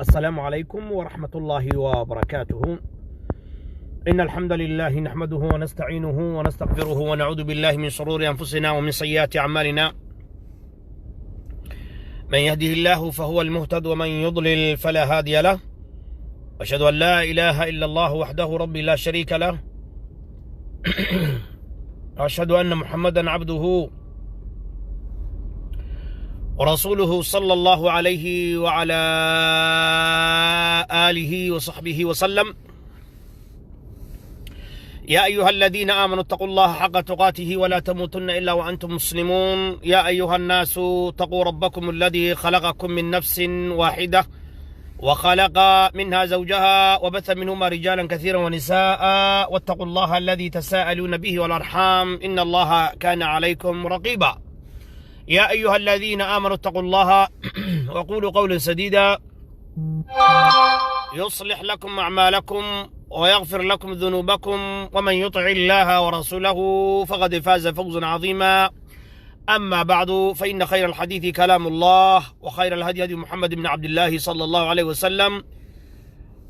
السلام عليكم ورحمة الله وبركاته. إن الحمد لله نحمده ونستعينه ونستغفره ونعوذ بالله من شرور أنفسنا ومن سيئات أعمالنا. من يهده الله فهو المهتد ومن يضلل فلا هادي له. أشهد أن لا إله إلا الله وحده ربي لا شريك له. أشهد أن محمدا عبده ورسوله صلى الله عليه وعلى آله وصحبه وسلم. يا أيها الذين آمنوا اتقوا الله حق تقاته ولا تموتن إلا وأنتم مسلمون. يا أيها الناس اتقوا ربكم الذي خلقكم من نفس واحدة وخلق منها زوجها وبث منهما رجالا كثيرا ونساء، واتقوا الله الذي تساءلون به والأرحام إن الله كان عليكم رقيبا. يا أيها الذين آمنوا اتقوا الله وقولوا قولا سديدا يصلح لكم أعمالكم ويغفر لكم ذنوبكم، ومن يطع الله ورسوله فقد فاز فوزا عظيما. أما بعد، فإن خير الحديث كلام الله، وخير الهدي هدي محمد بن عبد الله صلى الله عليه وسلم،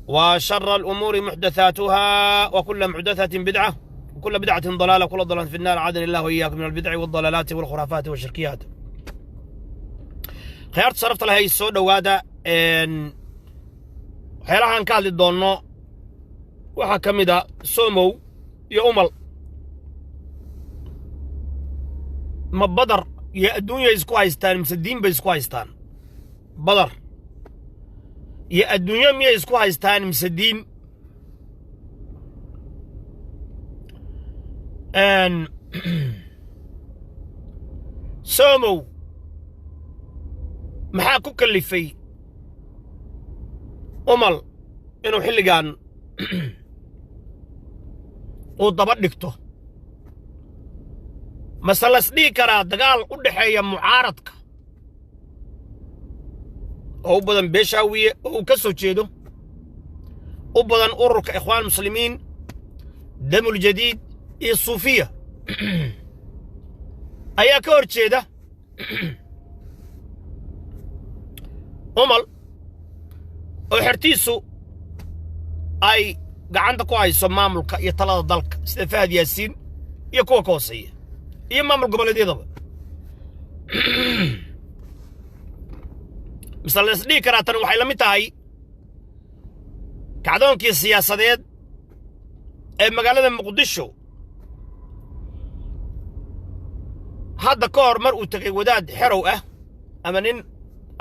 وشر الأمور محدثاتها، وكل محدثة بدعة، وكل بدعة ضلالة، وكل ضلالة في النار. أعاذني الله وإياكم من البدع والضلالات والخرافات والشركيات. Akhyaarta sharafta lahay, soo dhowaada. Waxyaalahaan ka hadli doonno waxaa ka mid a Somow iyo Umal. Ma badar iyo adduunya isku haystaan mise diin bay isku haystaan? Badar iyo adduunyo miyay isku haystaan mise diin? Somow maxaa ku kallifay Umal inuu xilligan uu daba dhigto? Mase las dhihi karaa dagaal u dhexeeya mucaaradka oo u badan Beeshaawiye oo uu ka soo jeedo, u badan ururka Ikhwaan Muslimiin, Damul Jadiid iyo Suufiya, ayaa ka hor jeeda Umal oo xertiisu ay gacanta ku hayso maamulka iyo talada dalka, sida Fahad Yaasiin iyo kuwa ka hooseeya iyo maamul goboleedyadaba? Mise la isdhihi karaa tan waxay la mid tahay kacdoonkii siyaasadeed ee magaalada Muqdisho hadda ka hor, mar uu tegay wadaad xerow ah ama nin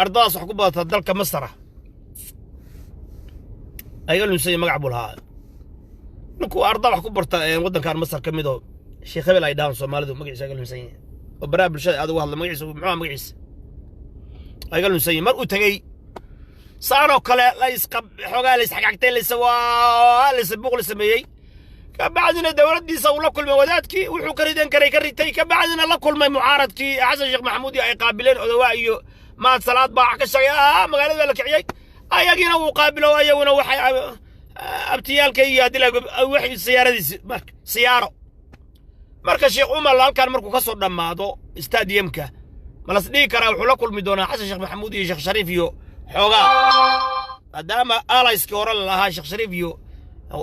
ardadaas wax ku badata dalka Masar ah, ayaga lunsanya magac buu lahaa, ninkuu arda wax ku barta waddankan Masar ka mid oo Sheekh Hebel ay dhahaan Soomaalidu, magaciisa aga lunsan yahay, oo baraha bulshada aad uga hadla, magaciisa muxuu ahaa? Magaciisa ayaga lunsan yahay. Mar uu tegey saanoo kale la isqab xoogaa la isxagxagtay, laysa waa laysa buuq la sameeyey, kabacdina dowladdiisa uu la kulmay wadaadkii, wuxuu ka ridan karay ka ritay, kabacdina la kulmay mucaaradkii Xasan Sheekh Maxamuud iyo ay qaabileen Odawaa iyo Maad Salaad baa ka sheegay, magaalada la kiciyey, ayagiina wuu qaabilo, ayaguna waxay abtiyaalka iyo haddii waxay siyaaradiisi marka siyaaro. Marka Sheekh Umar halkan markuu ka soo dhammaado stadiumka, ma las dhihi karaa wuxuu la kulmi doonaa Xasan Sheekh Maxamuud iyo Sheekh Shariif iyo xoogaa, maadaama allayskii hore la lahaa Sheekh Shariif iyo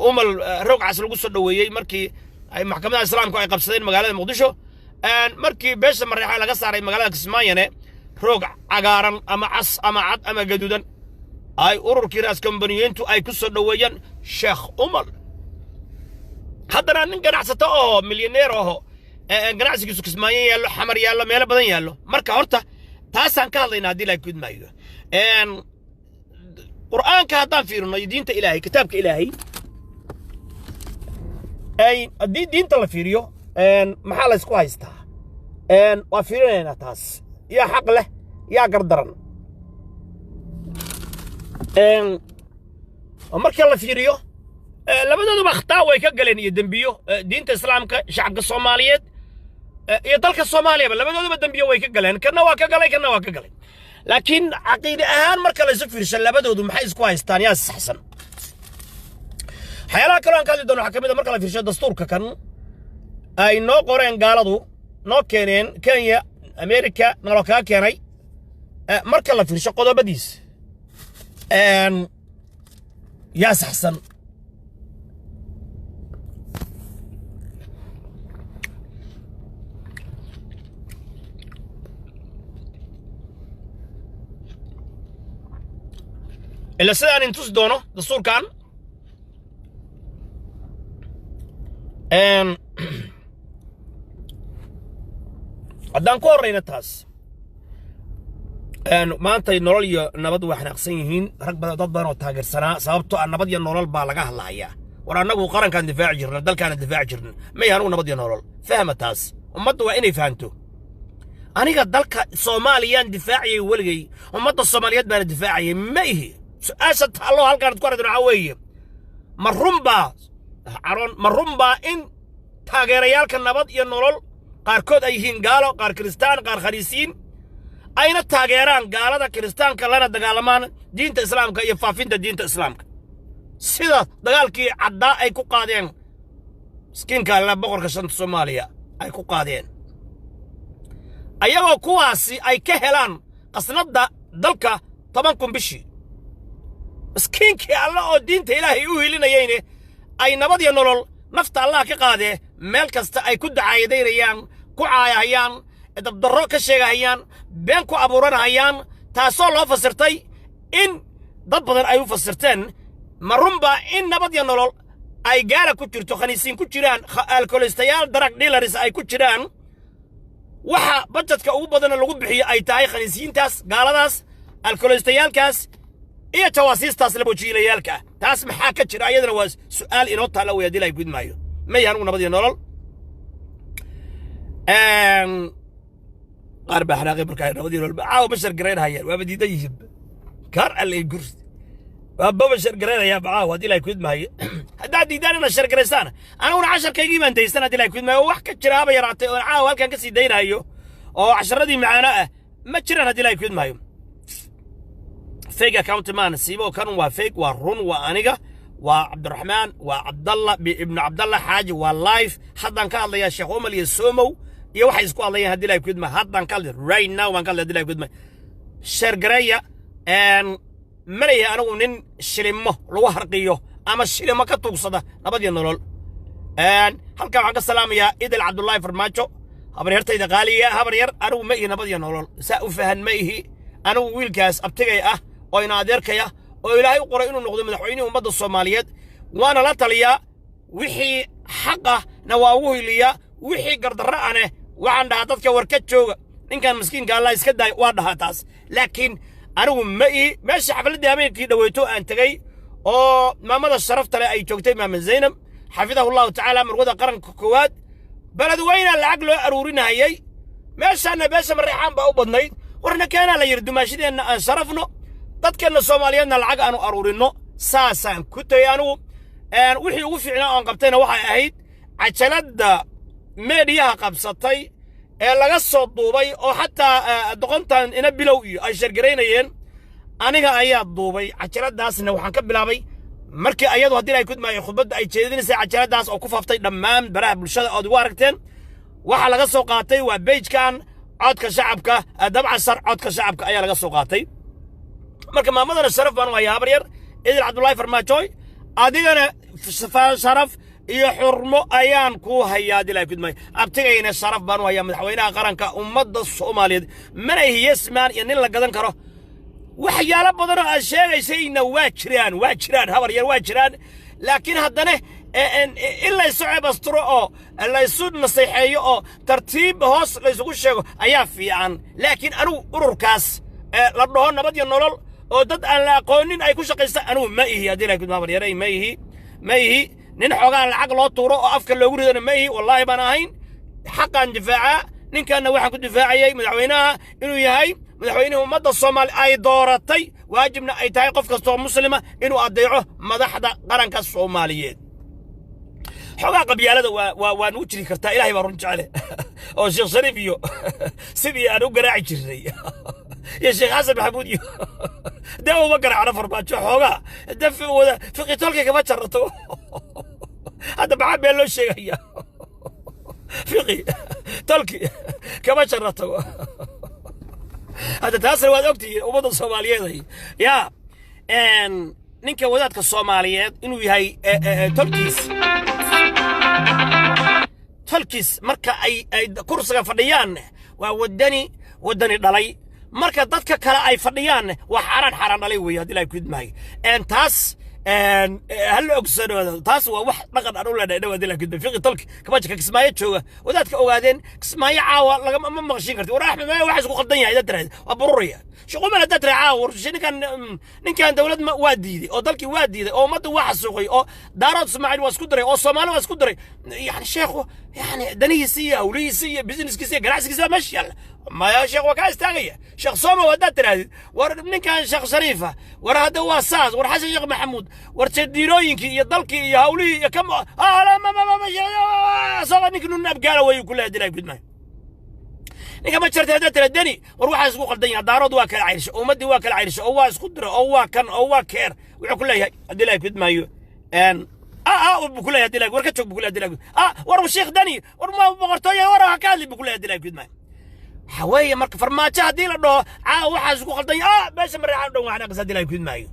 Umal roogcas lagu soo dhoweeyey markii ay maxkamadaha Islaamku ay qabsadeen magaalada Muqdisho, markii beesha Mareexa laga saaray magaalada Kismaayane, roog cagaaran ama cas ama cad ama gaduudan ay ururkii Raas Kombaniyiintu ay ku soo dhoweeyeen Sheekh Umal? Haddana nin ganacsato oo milyaneer aho, ganacsigiisu Kismaayo yaallo, Xamar yaallo, meelo badan yaallo. Marka horta taasaan ka hadlaynaa haddii la gudmaayo. Qur'aanka haddaan fiirino iyo diinta Ilaahay, kitaabka Ilaahay, haddii diinta la fiiriyo, maxaa la isku haystaa? Waa fiirinaynaa taas. Yaa xaq leh, yaa gardaran? Marka la fiiriyo, labadooduba akhtaa way ka galeen iyo dembiyo diinta Islaamka, shacabka Soomaaliyeed iyo dalka Soomaaliyaba. Labadooduba dembiyo way ka galeen, kana waa ka galay, kana waa ka galay, laakiin caqiide ahaan marka la isu fiirsho, labadoodu maxay isku haystaan? Yaa saxsan? Waxyaalaha kaloo aan ka hadli doono waxaa ka mid a, marka la fiirsho dastuurka kan ay noo qoreen gaaladu, noo keeneen Kenya, America naloo kaga keenay, marka la fiirsho qodobadiisa Yaa saxsan? Ila sidaan intusi doono dastuurkan haddaan ku horrayna taas, maantay Nolol iyo Nabad waa xanaaqsan yihiin rag badan, dad badan oo taageersanaa, sababtoo ah Nabad iyo Nolol baa laga hadlahayaa. War annagu qarankaan difaaci jirna, dalkaana difaaci jirna, may anugu Nabad iyo Nolol. Fahma taas, ummadda waa inay fahanto. Aniga dalka Soomaaliyaan difaacayay weligay, ummadda Soomaaliyeed baana difaacayay. Ma ihi. Su-aasha taallo halkaan ku aragtin waxaa weeye: ma runbaa caroon, ma runbaa in taageerayaalka Nabad iyo Nolol qaarkood ay yihiin gaalo, qaar Kiristaan, qaar khaniisiin, ayna taageeraan gaalada Kiristaanka, lana dagaalamaan diinta Islaamka iyo faafinta diinta Islaamka, sida dagaalkii caddaa ay ku qaadeen miskiinka alla boqorka shanta Soomaaliya ay ku qaadeen, ayagoo kuwaasi ay ka helaan qasnadda dalka 10,000 bishii, miskiinkii alle oo diinta Ilaahay u hilinayeyne ay Nabad iyo Nolol nafta Allah ka qaadee meel kasta ay ku dacaayadaynayaan, ku caayahayaan, dabdarro ka sheegahayaan, been ku abuuranahayaan, taasoo loo fasirtay in dad badan ay u fasirteen ma runbaa in Nabad iyo Nolol ay gaala ku jirto, khaniisiin ku jiraan, alkoolistayaal, drug dealers ay ku jiraan, waxa budgetka ugu badana lagu bixiyo ay tahay khaniisiyiintaas, gaaladaas, alkoolistayaalkaas iyo jawaasiistaas labojiilayaalka ah? Taas maxaa ka jira? Ayadana waa su'aal inoo taalla wey haddii la gud maayo. May anugu Nabad iyo Nolol. Qaar baa xanaaqay markaa Nabad iyo Nolol caawa bashar garaynhayaan, waaba diidan yihiin kaar alle gurs, waaba bashar garaynayaa caawa haddii la gud maayo. Haddaad diidaan inaad share garaysaan, aniguna casharkaygii baan daysan haddii la gud maayo. Wax ka jira haba yaraatay oon caawa halkan ka sii daynayo oo casharadii macaano ah ma jiraan haddii la gud maayo. Fake account maan siibo, kan waa fake, waa run, waa aniga, waa Cabdiraxmaan, waa Cabdalla Ibnu Cabdalla Xaaji, waa live. Haddaan ka hadlayaa Sheekh Umal iyo Somow iyo waxay isku hadlayaan haddii la gudma. Haddaan ka hadlay, right now baan ka hadlay haddii la gudma. Share gareeya. Malaya anigu nin shilimo lagu harqiyo ama shilimo ka tuugsada Nabad iyo Nolol. Halkan waxaan ka salaamayaa Idil Cabdullaahi Farmaajo, habaryartayda qaaliga. Habar yar, anigu ma ihi Nabad iyo Nolol, saa u fahan, ma ihi anigu. Wiilkaas abtigay ah oo ina adeerkaya oo Ilaahay u qoray inuu noqdo madaxweynihii ummadda Soomaaliyeed, waana la taliyaa, wixii xaq ahna waa ugu hiliyaa, wixii gardarro ahne waxaan dhahaa dadka war ka jooga ninkan miskiinka, Allah iska daay, waa dhahaa taas. Laakiin anigu ma ihi. Meesha xafladdii habeenkii dhaweyto aan tegey oo maamada sharafta leh ay joogtay, maama Zaynab xafidahu Allahu tacaala, marwada qaranka koowaad, Beledweyna lacag loo aruurinayay. Meeshaana beesha Mareexaan baa u badnayd. Warna keenaa la yidhi, dumaashideenna aan sharafno, dadkeenna Soomaaliyeedna lacag aanu aruurinno. Saasaan ku tegey anigu. Wixii ugu fiicnaa oon qabtayna waxay ahayd cajaladda meediyaha qabsatay ee laga soo duubay oo xataa doqontan ina bilow iyo ay share garaynayeen. Aniga ayaa duubay cajaladaasna. Waxaan ka bilaabay markii ayadu haddii ay kudmaayo khudbadda ay jeedinaysay, cajaladaas oo ku faaftay dhammaan baraha bulshada ood igu aragteen. Waxaa laga soo qaatay waa page-kan Codka Shacabka, Dabcasar Codka Shacabka ayaa laga soo qaatay. Marka maamadana sharaf baan u hayaa. Habar yar Idil Cabdullaahi Farmaajoy, adigana sharaf iyo xurmo ayaan kuu hayaa haddii la kudmaayo. Abtigayna sharaf baan u hayaa, madaxweynaha qaranka ummadda Soomaaliyeed. Mana ihi yes man iyo nin la gadan karo. Waxyaalo badan oo aad sheegaysayna waa jiraan, waa jiraan, habar yar, waa jiraan. Laakiin haddana in laysu ceebasturo oo laysu naseexeeyo oo tartiib hoos laysugu sheego ayaa fiican. Laakiin anigu ururkaas la dhaho Nabad iyo Nolol oo dad aan la aqoonin ay ku shaqaysta, anigu ma ihi haddii la kudma. Habar yaray, ma ihi, ma ihi nin xoogaa lacag loo tuuro oo afka loogu ridana ma ihi, wallaahi baan ahayn. Xaqaan difaacaa. Ninkanna waxaan ku difaacayay madaxweynaha inuu yahay madaxweynihii ummadda Soomaali ay dooratay, waajibna ay tahay qof kasta oo muslima inuu adeeco madaxda qaranka Soomaaliyeed. Xoogaa qabyaalada waa nugu jiri kartaa, Ilahay baa run jecele, oo Sheekh Shariif iyo sidii aan u garaaci jirnay iyo Sheekh Xasan Maxamuud iyo dee uma garaacno Farmaajo. Xoogaa de wada Fiqitolka kama jarato. Hadda maxaa been loo sheegaya? Fiqi tolki kama jarato hadda, taasna waad ogtihiin ummadda Soomaaliyeed. Yaa Ninka wadaadka Soomaaliyeed inuu yahay tolkiis, tolkiis marka ay kursiga fadhiyaan waa wadani, wadani dhalay. Marka dadka kale ay fadhiyaan waa xaaraan, xaaraan dhalay weeye, haddii Ilahay ku idmaayo. Taas hala ogsanaado, taas waa wax dhaqan aan u leenahay dhow, haddii Ilahay ku idmaayo. Fiqi tolki kabajka Kismaayo jooga, wadaadka Ogaadeen Kismaayo caawa lagama ma maqashin karti. War Axmed Maya waxa isku qaldan yahay haddaad tiraahdo, waa bururaya. Shuquman haddaad tiraahdo caawa, war ninkan dowlad waa diiday oo dalkii waa diiday oo ummadda waa xasuuqay oo Daarood Ismaaciil waa isku diray oo Soomaali waa isku diray. Yani sheekhu, yani danihiisi iyo hawlihiisi iyo businesskiisa iyo ganacsigiisa baa meesha yaalla. Maya, sheekh waa kaa istaagaya. Sheekh Somo haddaad tirahdid, war ninkan Sheekh Shariifa, war hadda waa saas, war Xasan Sheekh Maxamuud, war jadiirooyinkii iyo dalkii iyo hawlihii iyo kam soo ninkii nun abgaala wayu ku leeyahay dilaa gudmaayo. Ninka ma jirta haddaad tira Deni, war waxaa isku qaldan yahay, Daarood waa kala cayrsho, ummaddii waa kala cayrsho oo waa isku dira oo waa kan oo waa keer, wuxuu ku leeyahay haddii Ilaahay gudmaayo buu ku leeyahay haddii Ilaahay war ka joog buu ku leeyahay haddii Ilaahay war Sheekh Deni, war ma boqortooya, war ha ka hadli buu ku leeyahay haddii Ilaahay gudmaayo. Waxaa weeye marka Farmaajo haddii la dhaho caawa waxaa isku qaldan yahay, meesha Mareexaan dhan waa naqis, haddii Ilaahay gudmaayo.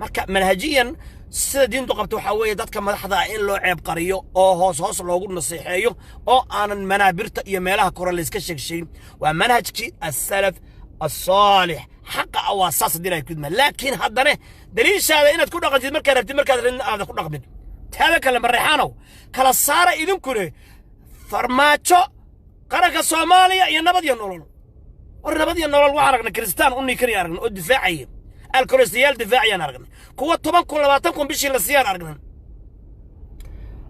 Marka manhajiyan sida diintu qabto waxaa weeye dadka madaxda ah in loo ceeb qariyo oo hoos hoos loogu naseexeeyo oo aanan manaabirta iyo meelaha kore layska sheeg sheegin. Waa manhajkii asalaf asaalix xaqa ah, waa saas haddii Ilahay kudma. Laakiin haddana daliishaada inaad ku dhaqantid markaad rabtid, markaad rabtid aadan ku dhaqmin. Taada kale, Mareexaanow, kala saara idinkune Farmaajo, qaranka Soomaaliya iyo Nabad iyo Nolol. War Nabad iyo Nolol waxaan aragnay Kristaan u niikanaya aragnay oo difaacaya, alkolistayaal difaacayaan aragnay, kuwa 10,000, 20,000 bishii la siiyaan aragnay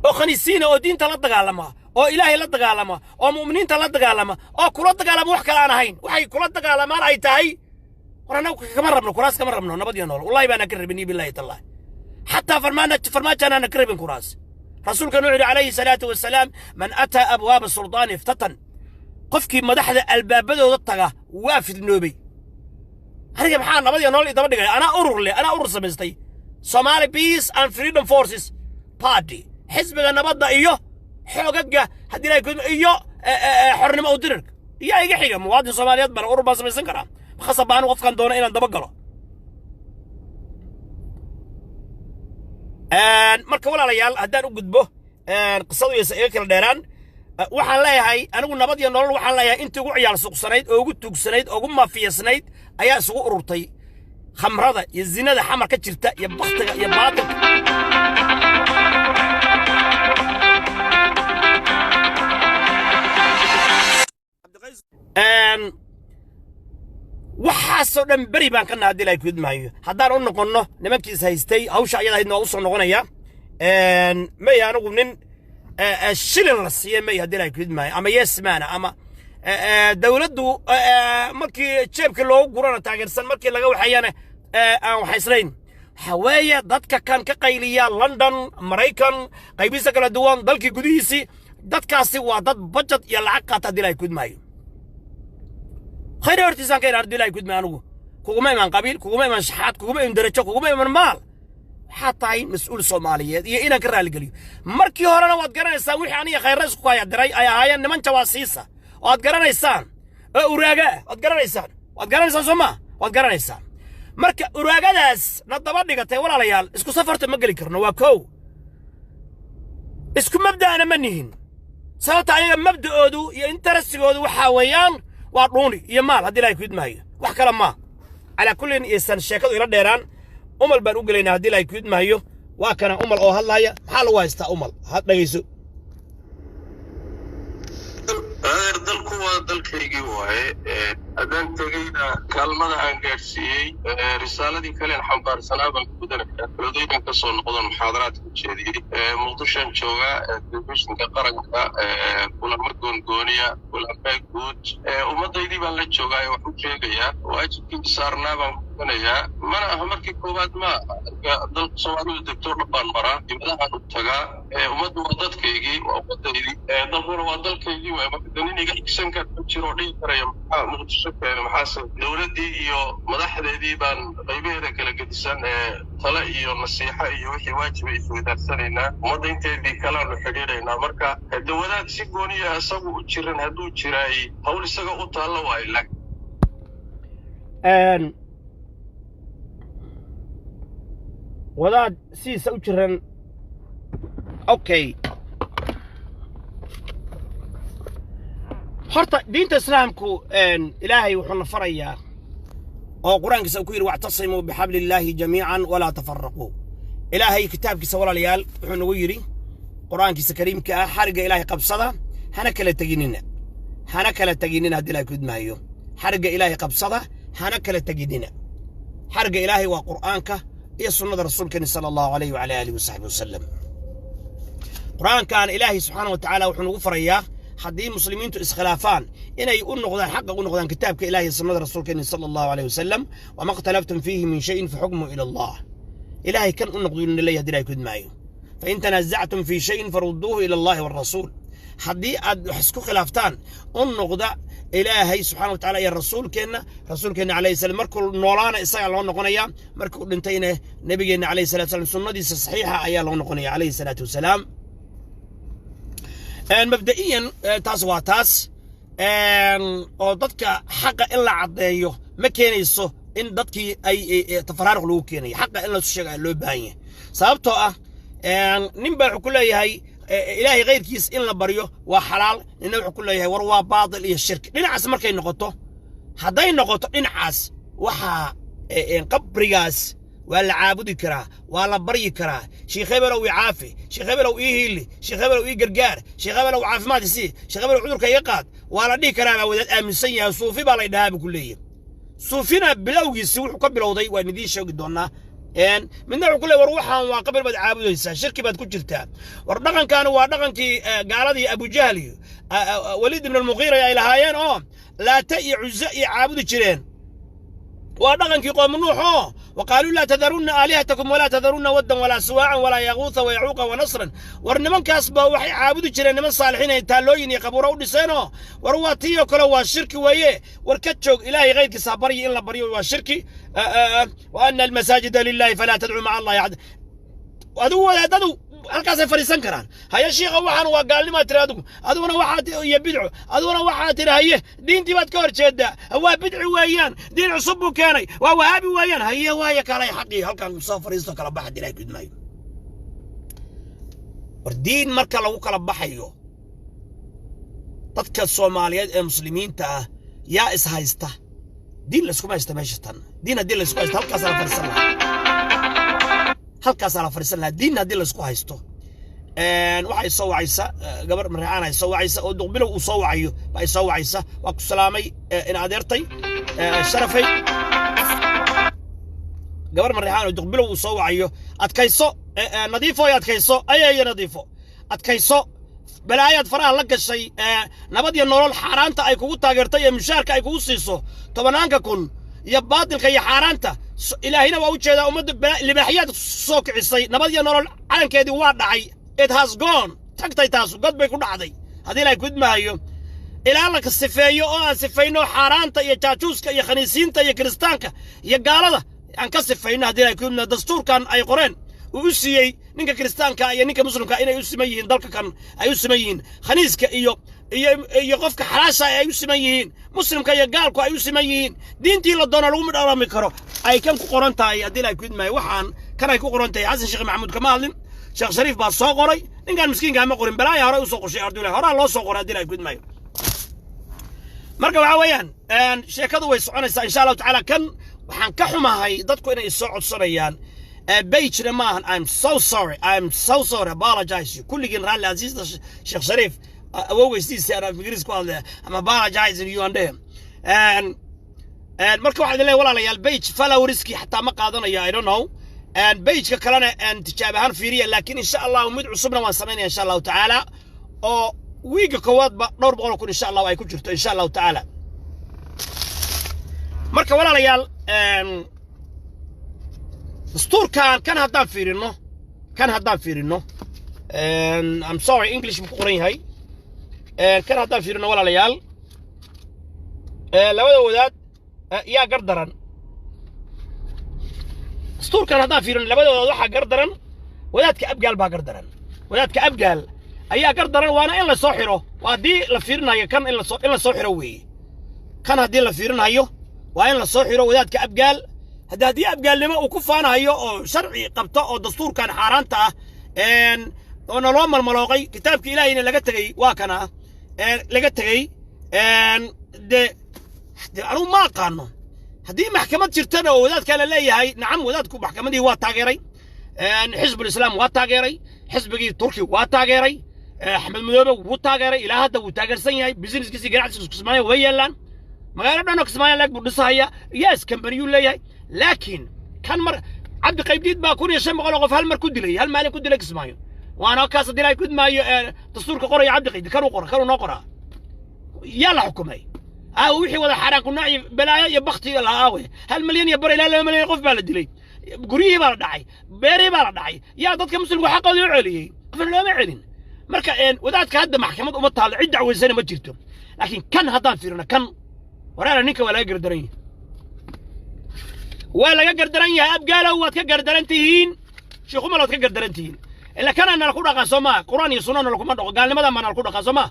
oo khaniisiina oo diinta la dagaalama oo Ilaahay la dagaalama oo mu'miniinta la dagaalama oo kula dagaalama wax kale aan ahayn. Waxay kula dagaalamaan ay tahay, war annagu kama rabno kuraas, kama rabno Nabad iyo Nolol, wallahi baana ka rabin iyo billahi tallahi, xataa farmaana Farmaajo anaana ka rabin kuraas. Rasuulkan wuxuu yidhi calayhi salaatu wasalaam: "Man ataa abwaaba sultaani iftatan." Qofkii madaxda albaabadooda taga waa fidnoobay. Aniga maxaa Nabad iyo Nolol idaba dhigay? Anaa urur leh, anaa urur samaystay, Somali Peace and Freedom Forces Party, xisbiga nabadda iyo xoogaga haddii Ilahay iyo xornimo u dirirka iyo iga xiga. Muwaadin Soomaaliyeed bana, urur baan samaysan karaa, khasab baan qofkan doono inaan daba galo. Marka walaalayaal, haddaan u gudbo qisadu yaysa iga kala dheeraan, waxaan leeyahay anigu Nabad iyo Nolol waxaan leeyahay intii ugu ciyaal suqsanayd oo ugu tuugsanayd oo ugu mafiyasnayd ayaa isugu ururtay. Khamrada iyo zinada Xamar ka jirta iyo baktiga iyo baatilka. Waxaasoo dhan beri baan ka nahay haddii Ilahay kudmaayo. Haddaan u noqonno nimankiis haystay hawsha ayada ahaydna waa u soo noqonaya. May anigu nin shilin la siiya may haddii Ilahay kudmaayo, ama yesmaana ama dowladdu markii jeebka loogu gurana taageersan, markii laga waxeeyana aan waxaysnayn. Waxaa weeye dadka kan ka qayliya London, Maraykan, qaybihiisa kala duwan, dalkii gudihiisii, dadkaasi waa dad bajad iyo lacag qaata haddii Ilahay kudmaayo. Khayr hortiisaan ka idhaa haddii Ilahay kudmaayo. Anigu kuguma iman qabiil, kuguma iman shaxaad, kuguma iman derajo, kuguma iman maal. Waxaa tahay mas-uul Soomaaliyeed iyo inaan ka raaligeliyo. Markii horena waad garanaysaan wixii aniga Khayre isku kaya diray ay ahaayeen niman jawaasiisa oo aad garanaysaan oo uraaga ah. Waad garanaysaan, waad garanaysaan, soo maa? Waad garanaysaan. Marka uraagadaas na daba dhigatay, walaalayaal, isku safarta ma geli karno. Waa kow, isku mabda'na ma nihin, sababta ayaga mabda'oodu iyo interestigoodu waxaa weeyaan waa dhuuni iyo maal haddii Ilahay ku idmaayo, wax kale maa. Calaa kullin iysan sheekadu ila dheeraan, Umal baan u gelaynaa haddii Ilahay ku idmaayo. Waa kana Umal oo hadlaaya. Maxaa lagu haystaa Umal? Ha dhegayso. Adeer, dalku waa dalkaygii waaye. Haddaan tegeyna kaalmada aan gaadhsiiyey, risaaladii kalean xambaarsanaa baan gudanaya. Beledweynan ka soo noqdon, muxaadaraadka jeediyey, Muqdishoan joogaa, telefishinka qaranka, kulamo goongooniya, kulamo guud, ummadaydii baan la joogaa ee wax u sheegayaa, waajibkii saarnaa baan gudanayaa. Mana aha markii koowaad, ma aha. Marka dalka Soomaalidu degto dhan baan maraa, dibadahaan u tagaa. Ummaddu waa dadkaygii, waa ummadaydii, dalkuna waa dalkaygii waay. Marka danin iga xigsan kara ma jiro oo dhihi karaya maxaa Muqdisho keena, maxaase dowladdii iyo madaxdeedii baan qaybaheeda kala gedisan ee tale iyo nasiixo iyo wixii waajiba isweydaaranaynaa, ummadda inteedii kalaanu xidhiidhaynaa. Marka hade wadaad si gooniya isagu u jiran hadduu jiraay, hawl isaga u taalla waayo, laakiin Wadaad sidiisa u jiran. Okay, horta diinta islaamku Ilaahay wuxuuna farayaa oo Qur-aankiisa uu ku yidhi: "واعتصموا بحبل الله جميعا ولا تفرقوا". Ilaahay kitaabkiisa, walaalayaal, wuxuu nagu yidhi Qur-aankiisa kariimka ah: xarigga Ilaahay qabsada, hana kala teginina, hana kala teginina. Haddii Ilahay kudmaayo, xarigga Ilaahay qabsada, hana kala teginina. Xarigga Ilaahay waa Qur'aanka iyo sunnada Rasuulkeeni sala allahu alayhi wacala aalihi wasaxbi wasalam. Qur'aankan Ilaahay subxaana wa tacaala wuxuu nagu farayaa haddii muslimiintu iskhilaafaan inay u noqdaan xaqa, u noqdaan kitaabka Ilahi iyo sunnada Rasuulkeeni sala allahu alayhi wasalam. "وما اختلفتم فيه من شيء فحكمه إلى الله". Ilaahay kan u noqdo inuu leeyahay haddii Ilahay kudmaayo. "فإن تنازعتم في شيء فردوه إلى الله والرسول". Haddii aad wax isku khilaaftaan, u noqda Ilaahay subxaana wa tacaala iyo rasuulkeenna. Rasuulkeenna calayhi salam markuu noolaana isagaa loo noqonaya, markuu dhintayna Nebigeenna calayhi salatu salam sunnadiisa saxiixa ayaa loo noqonaya calayhi salaatu wasalaam. Mabda'iyan taas waa taas oo dadka xaqa in la caddeeyo ma keenayso in dadkii ay tafaraaruq lagu keenayo. Xaqa in lasu sheega loo baahan yahay, sababtoo ah nin baa wuxuu ku leeyahay Ilaahay khayrkiis in la baryo waa xalaal, nina wuxuu ku leeyahay war waa baatil iyo shirki. Dhinacaas markay noqoto, hadday noqoto dhinacaas, waxaa qabrigaas waa la caabudi karaa, waa la baryi karaa. Sheekh hebelow ii caafi, sheekh hebelow ii hiili, sheekh hebelow ii gargaar, sheekh hebelow caafimaad isii, sheekh hebelow cudurka iga qaad, waa la dhihi karaa baa wadaad aaminsan yahay. Suufi baa lay dhahaa buu ku leeyahay. Suufina bilowgiisi wuxuu ka bilowday waan idiin sheegi doonaa. Midna wuxuu ku leeyahay war waxaan waa qabri baad caabudaysaa, shirki baad ku jirtaa. War dhaqankaani waa dhaqankii gaaladii Abujahl iyo Waliid ibn Almuqiira ay lahaayeen oo Laata iyo Cuze iyo caabudi jireen. Waa dhaqankii qoom Nuux oo وقالوا لا تذرن آلهتكم ولا تذرن ودا ولا سواعا ولا يغوث ويعوق ونصرا. War nimankaas ba waxay caabudi jireen niman saalixiin ay taallooyin iyo qabuuro u dhiseenoo war waa tii oo kale, waa shirki weeye. War ka joog, Ilaahay kayrkiisa ha baryi, in la baryo waa shirki. وأن المساجد لله فلا تدعوا مع الله أحدا. Adigu wadaadadu halkaasay fadhiisan karaan. Haye shiikha, waxaan waa gaalnimaa tiri adigu, adiguna waxaa iyo bidco, adiguna waxaa tiri haye diintii baad ka hor jeedaa, waa bidci weeyaan, diin cusub buu keenay, waa Wahaabi weeyaan. Haye waaye, kalay xaqii halkan soo fadhiisto, kala baxa Ilahay gudmaayo. War diin marka lagu kala baxayo, dadka Soomaaliyeed ee muslimiinta ah yaa is haysta? Diin layskuma haysta meesha tan. Diin haddii laysku haysto, halkaasaa la fadhiisan lahaa, halkaasaa la fadhiisan lahaa. Diin haddii laysku haysto, waxay soo wacaysa gabar Mareexaan ay soo wacaysa oo Duqbilow uu soo wacayo ba ay soo wacaysa. Waa ku salaamay in adeertay sharafay. Gabar Mareexaan oo Duqbilow uu soo wacayo, adkayso Nadiifo, adkayso ayayo Nadiifo, adkayso. Balaayaad faraha la gashay. Nabad iyo Nolol xaaraanta ay kugu taageertay iyo mushaarka ay kugu siiso tobanaanka kun iyo baatilka iyo xaaraanta, Ilaahina waa u jeedaa. Ummadda libaaxyaad soo kicisay. Nabad iyo Nolol calankeedii waa dhacay. It has gone, tagtay taasu, god bay ku dhacday. Haddii Ilahay gudmaayo, ilaa la sifeeyo oo aan sifayno xaaraanta iyo jaajuuska iyo khaniisiinta iyo kiristaanka iyo gaalada aan ka sifayno, haddii Ilahay gudmaayo, dastuurkan ay qoreen uu u siiyey ninka kiristaanka iyo ninka muslimka inay u siman yihiin, dalka kan ay u siman yihiin, khaniiska iyo qofka xalaasha ay u siman yihiin, muslimka iyo gaalku ay u siman yihiin, diintii la doono lagu midhalami karo, ay kan ku qoran tahay. Haddii Ilahay gudmaayo, waxaan kan ay ku qoran tahay, Xasan Sheekh Maxamuud kama hadlin, Sheekh Shariif baa soo qoray. Ninkan miskiinka ma qorin, balaaya hore u soo qorshay ardulah, horaa loo soo qoray. Haddii Ilahay gudmaayo, marka waxaa weeyaan sheekadu way soconaysaa insha Allahu tacaala. Kan waxaan ka xumahay dadku inay soo codsanayaan page-na ma ahan. I'm so sorry, I'm so sorry, apologize you kulligiin. Raalli aziizda Sheekh Shariif awowgeystiisa aan Ingiriis ku hadlaya. I'm apologizing you and them. Marka waxaan idin leeyahay walaalayaal, page followerskii xataa ma qaadanayo, I don't know. Pageka kalena tijaab ahaan fiiriya, laakiin insha Allahu mid cusubna waan samaynaya insha Allahu tacaala, oo wiigga koowaadba dhowr boqol oo kun insha Allahu ay ku jirto insha Allahu tacaala. Marka walaalayaal, dastuurkan kan haddaan fiirino, kan haddaan fiirino, I'm sorry, English buu ku qoran yahay. Kan haddaan fiirino walaalayaal, labada wadaad yaa gar daran? Dastuurkan haddaan fiirino, labada wadaad waxaa gar daran wadaadka Abgaal baa gar daran. Wadaadka Abgaal ayaa gar daran, waana in la soo xiro. Waa haddii la fiirinayo kan in la soo xiro weeye. Kan haddii la fiirinayo, waa in la soo xiro wadaadka Abgaal. Haddii Abgaalnimo uu ku faanahayo oo sharci qabto oo dastuurkan xaaraanta ah oo naloo malmalooqay, kitaabka Ilaahayna laga tegey, waa kana laga tegey. De anugu ma aqaano haddii maxkamad jirtana oo wadaadkaa la leeyahay. Nacam, wadaadku maxkamadihii waa taageeray, Xisbul Islaam waa taageeray, xisbigii Turki waa taageeray, Axmed Madoobe wuu taageeray, ilaa hadda wuu taageersan yahay. Businesskiisii, ganacsigiisa Kismaayo way yaallaan, magaalo dhan oo Kismaayo leeg buu dhisahaya. Yes, kambaniyuu leeyahay. Laakiin kan mar Cabdi Qaybdiid baa 1500 oo qof hal mar ku dilay, hal maalin ku dilay Kismaayo. Waana kaas haddii ay gudmaayo dastuurka qoraya Cabdi Qaybdiid, kanuu qora, kanuu noo qoraa. Yaa la xukumay? Ah, wixii wada xaaraan ku naaci, balaayo iyo bakti la aawe. 1.5 milyan ilaa 2 milyan qof baa la dilay, guryihii baa la dhacay, beerihii baa la dhacay. Yaa dadka Muslimku xaqoodii u celiyey? Qofna looma celin. Marka wadaadka hadda maxkamad uma taallo, cid dacweysana ma jirto. Laakiin kan haddaan fiirino, kan waraara, ninka waa laga gardaran yahay, waa laga gardaran yahay. Abgaalow, waad ka gardaran tihiin. Sheekhumal, waad ka gardaran tihiin. Ila kana nala ku dhaqaa, soo maa? Qur'aan iyo sunna nala kuma dhaqo, gaalnimadan baa nala ku dhaqaa, soo maa?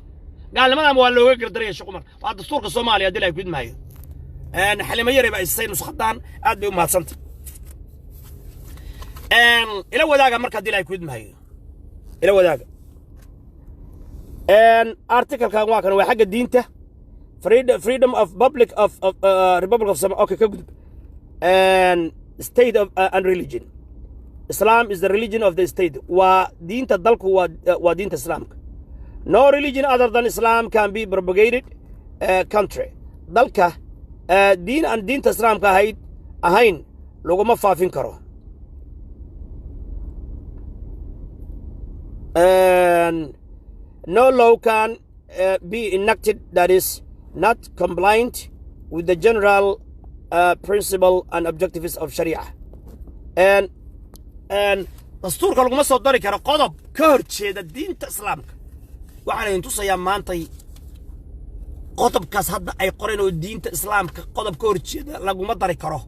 Gaalnimadan waa looga gardaran yahay, Sheekh Umar. Waa dastuurka Soomaaliya haddii la gudmaayo. Xalimo Yare baa isay nuskhadaan, aad bay u mahadsantay. Ila wadaaga marka haddii la gudmaayo, ila wadaaga articlekan. Waa kan, waa xagga diinta, freedom of public of Republic of Somalia. Okay, ka gudub. State of and religion. Islam is the religion of the state. Waa diinta dalku, waa diinta Islaamka. No religion other than Islam can be propagated country. Dalka diin aan diinta Islaamka ahayd ahayn laguma faafin karo. No law can be enacted that is not compliant with the general principle and objectives of Sharia. And dastuurka laguma soo dari karo qodob ka hor jeeda diinta Islaamka. Waxaan idin tusayaa maantay qodobkaas hadda ay qoreen oo diinta Islaamka qodob ka hor jeeda laguma dari karo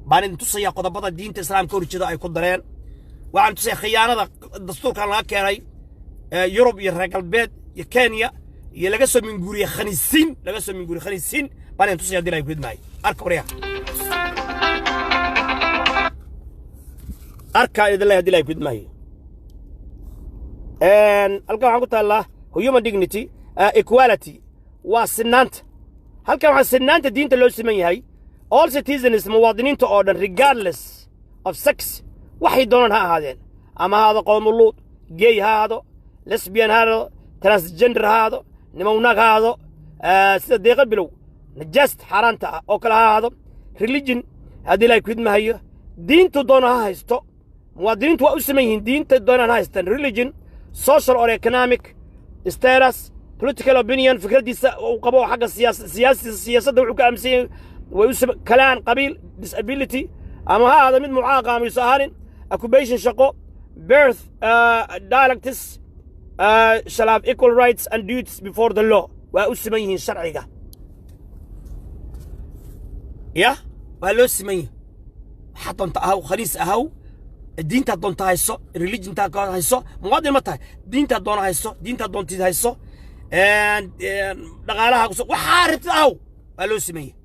baan idin tusayaa. Qodobada diinta Islaamka ka hor jeeda ay ku dareen waxaan tusayaa khiyaanada dastuurkan laga keenay Yurub iyo reer galbeed iyo Kenya iyo laga soo minguuriyey khaniisiin, laga soo minguuriyey khaniisiin baan idin tusaya dil ay gudmaay. Arka waryaa, arkaa idin leeyahay dil ay gudmaayo. Halkan waxaan ku taallaa human dignity, equality, waa sinaanta. Halkan waxaa sinaanta diinta loo siman yahay. All citizens, muwaadiniinta oo dhan, regardless of sex, waxay doonaan ha ahaadeen, ama ha ahaado qoomuluud, gay ha ahaado, lesbian ha ahaado, transgender ha ahaado, nimownaag ha ahaado, sida Deeqa Bilow najaast xaaraanta ah oo kale ha ahaado, religion haddii la kudmahayo, diintu doona ha haysto. Muwaadiniintu waa u siman yihiin, diinta doonaan ha haystaan. Religion, social or economic status, political opinion, fikraddiisa uu qabo xagga siyaasadda wuxuu ka aaminsan yahay way u sima, kalaan, qabiil, disability, ama ha ahaado mid mucaaqa ama yuusan ahaanin, occupation, shaqo, birth, dialects, shall have equal rights and duties before the law. Waa u siman yihiin sharciga, ya waa loo siman yahay. Waxaa doonta ahaw, khaniis ahaw, diintaad doonta hayso, religiontaad hayso, muwaadin ma tahay, diintaad doona hayso, diintaad doontid hayso, dhaqaalaha waxaa rabtid ahaw, waa loo siman yahay.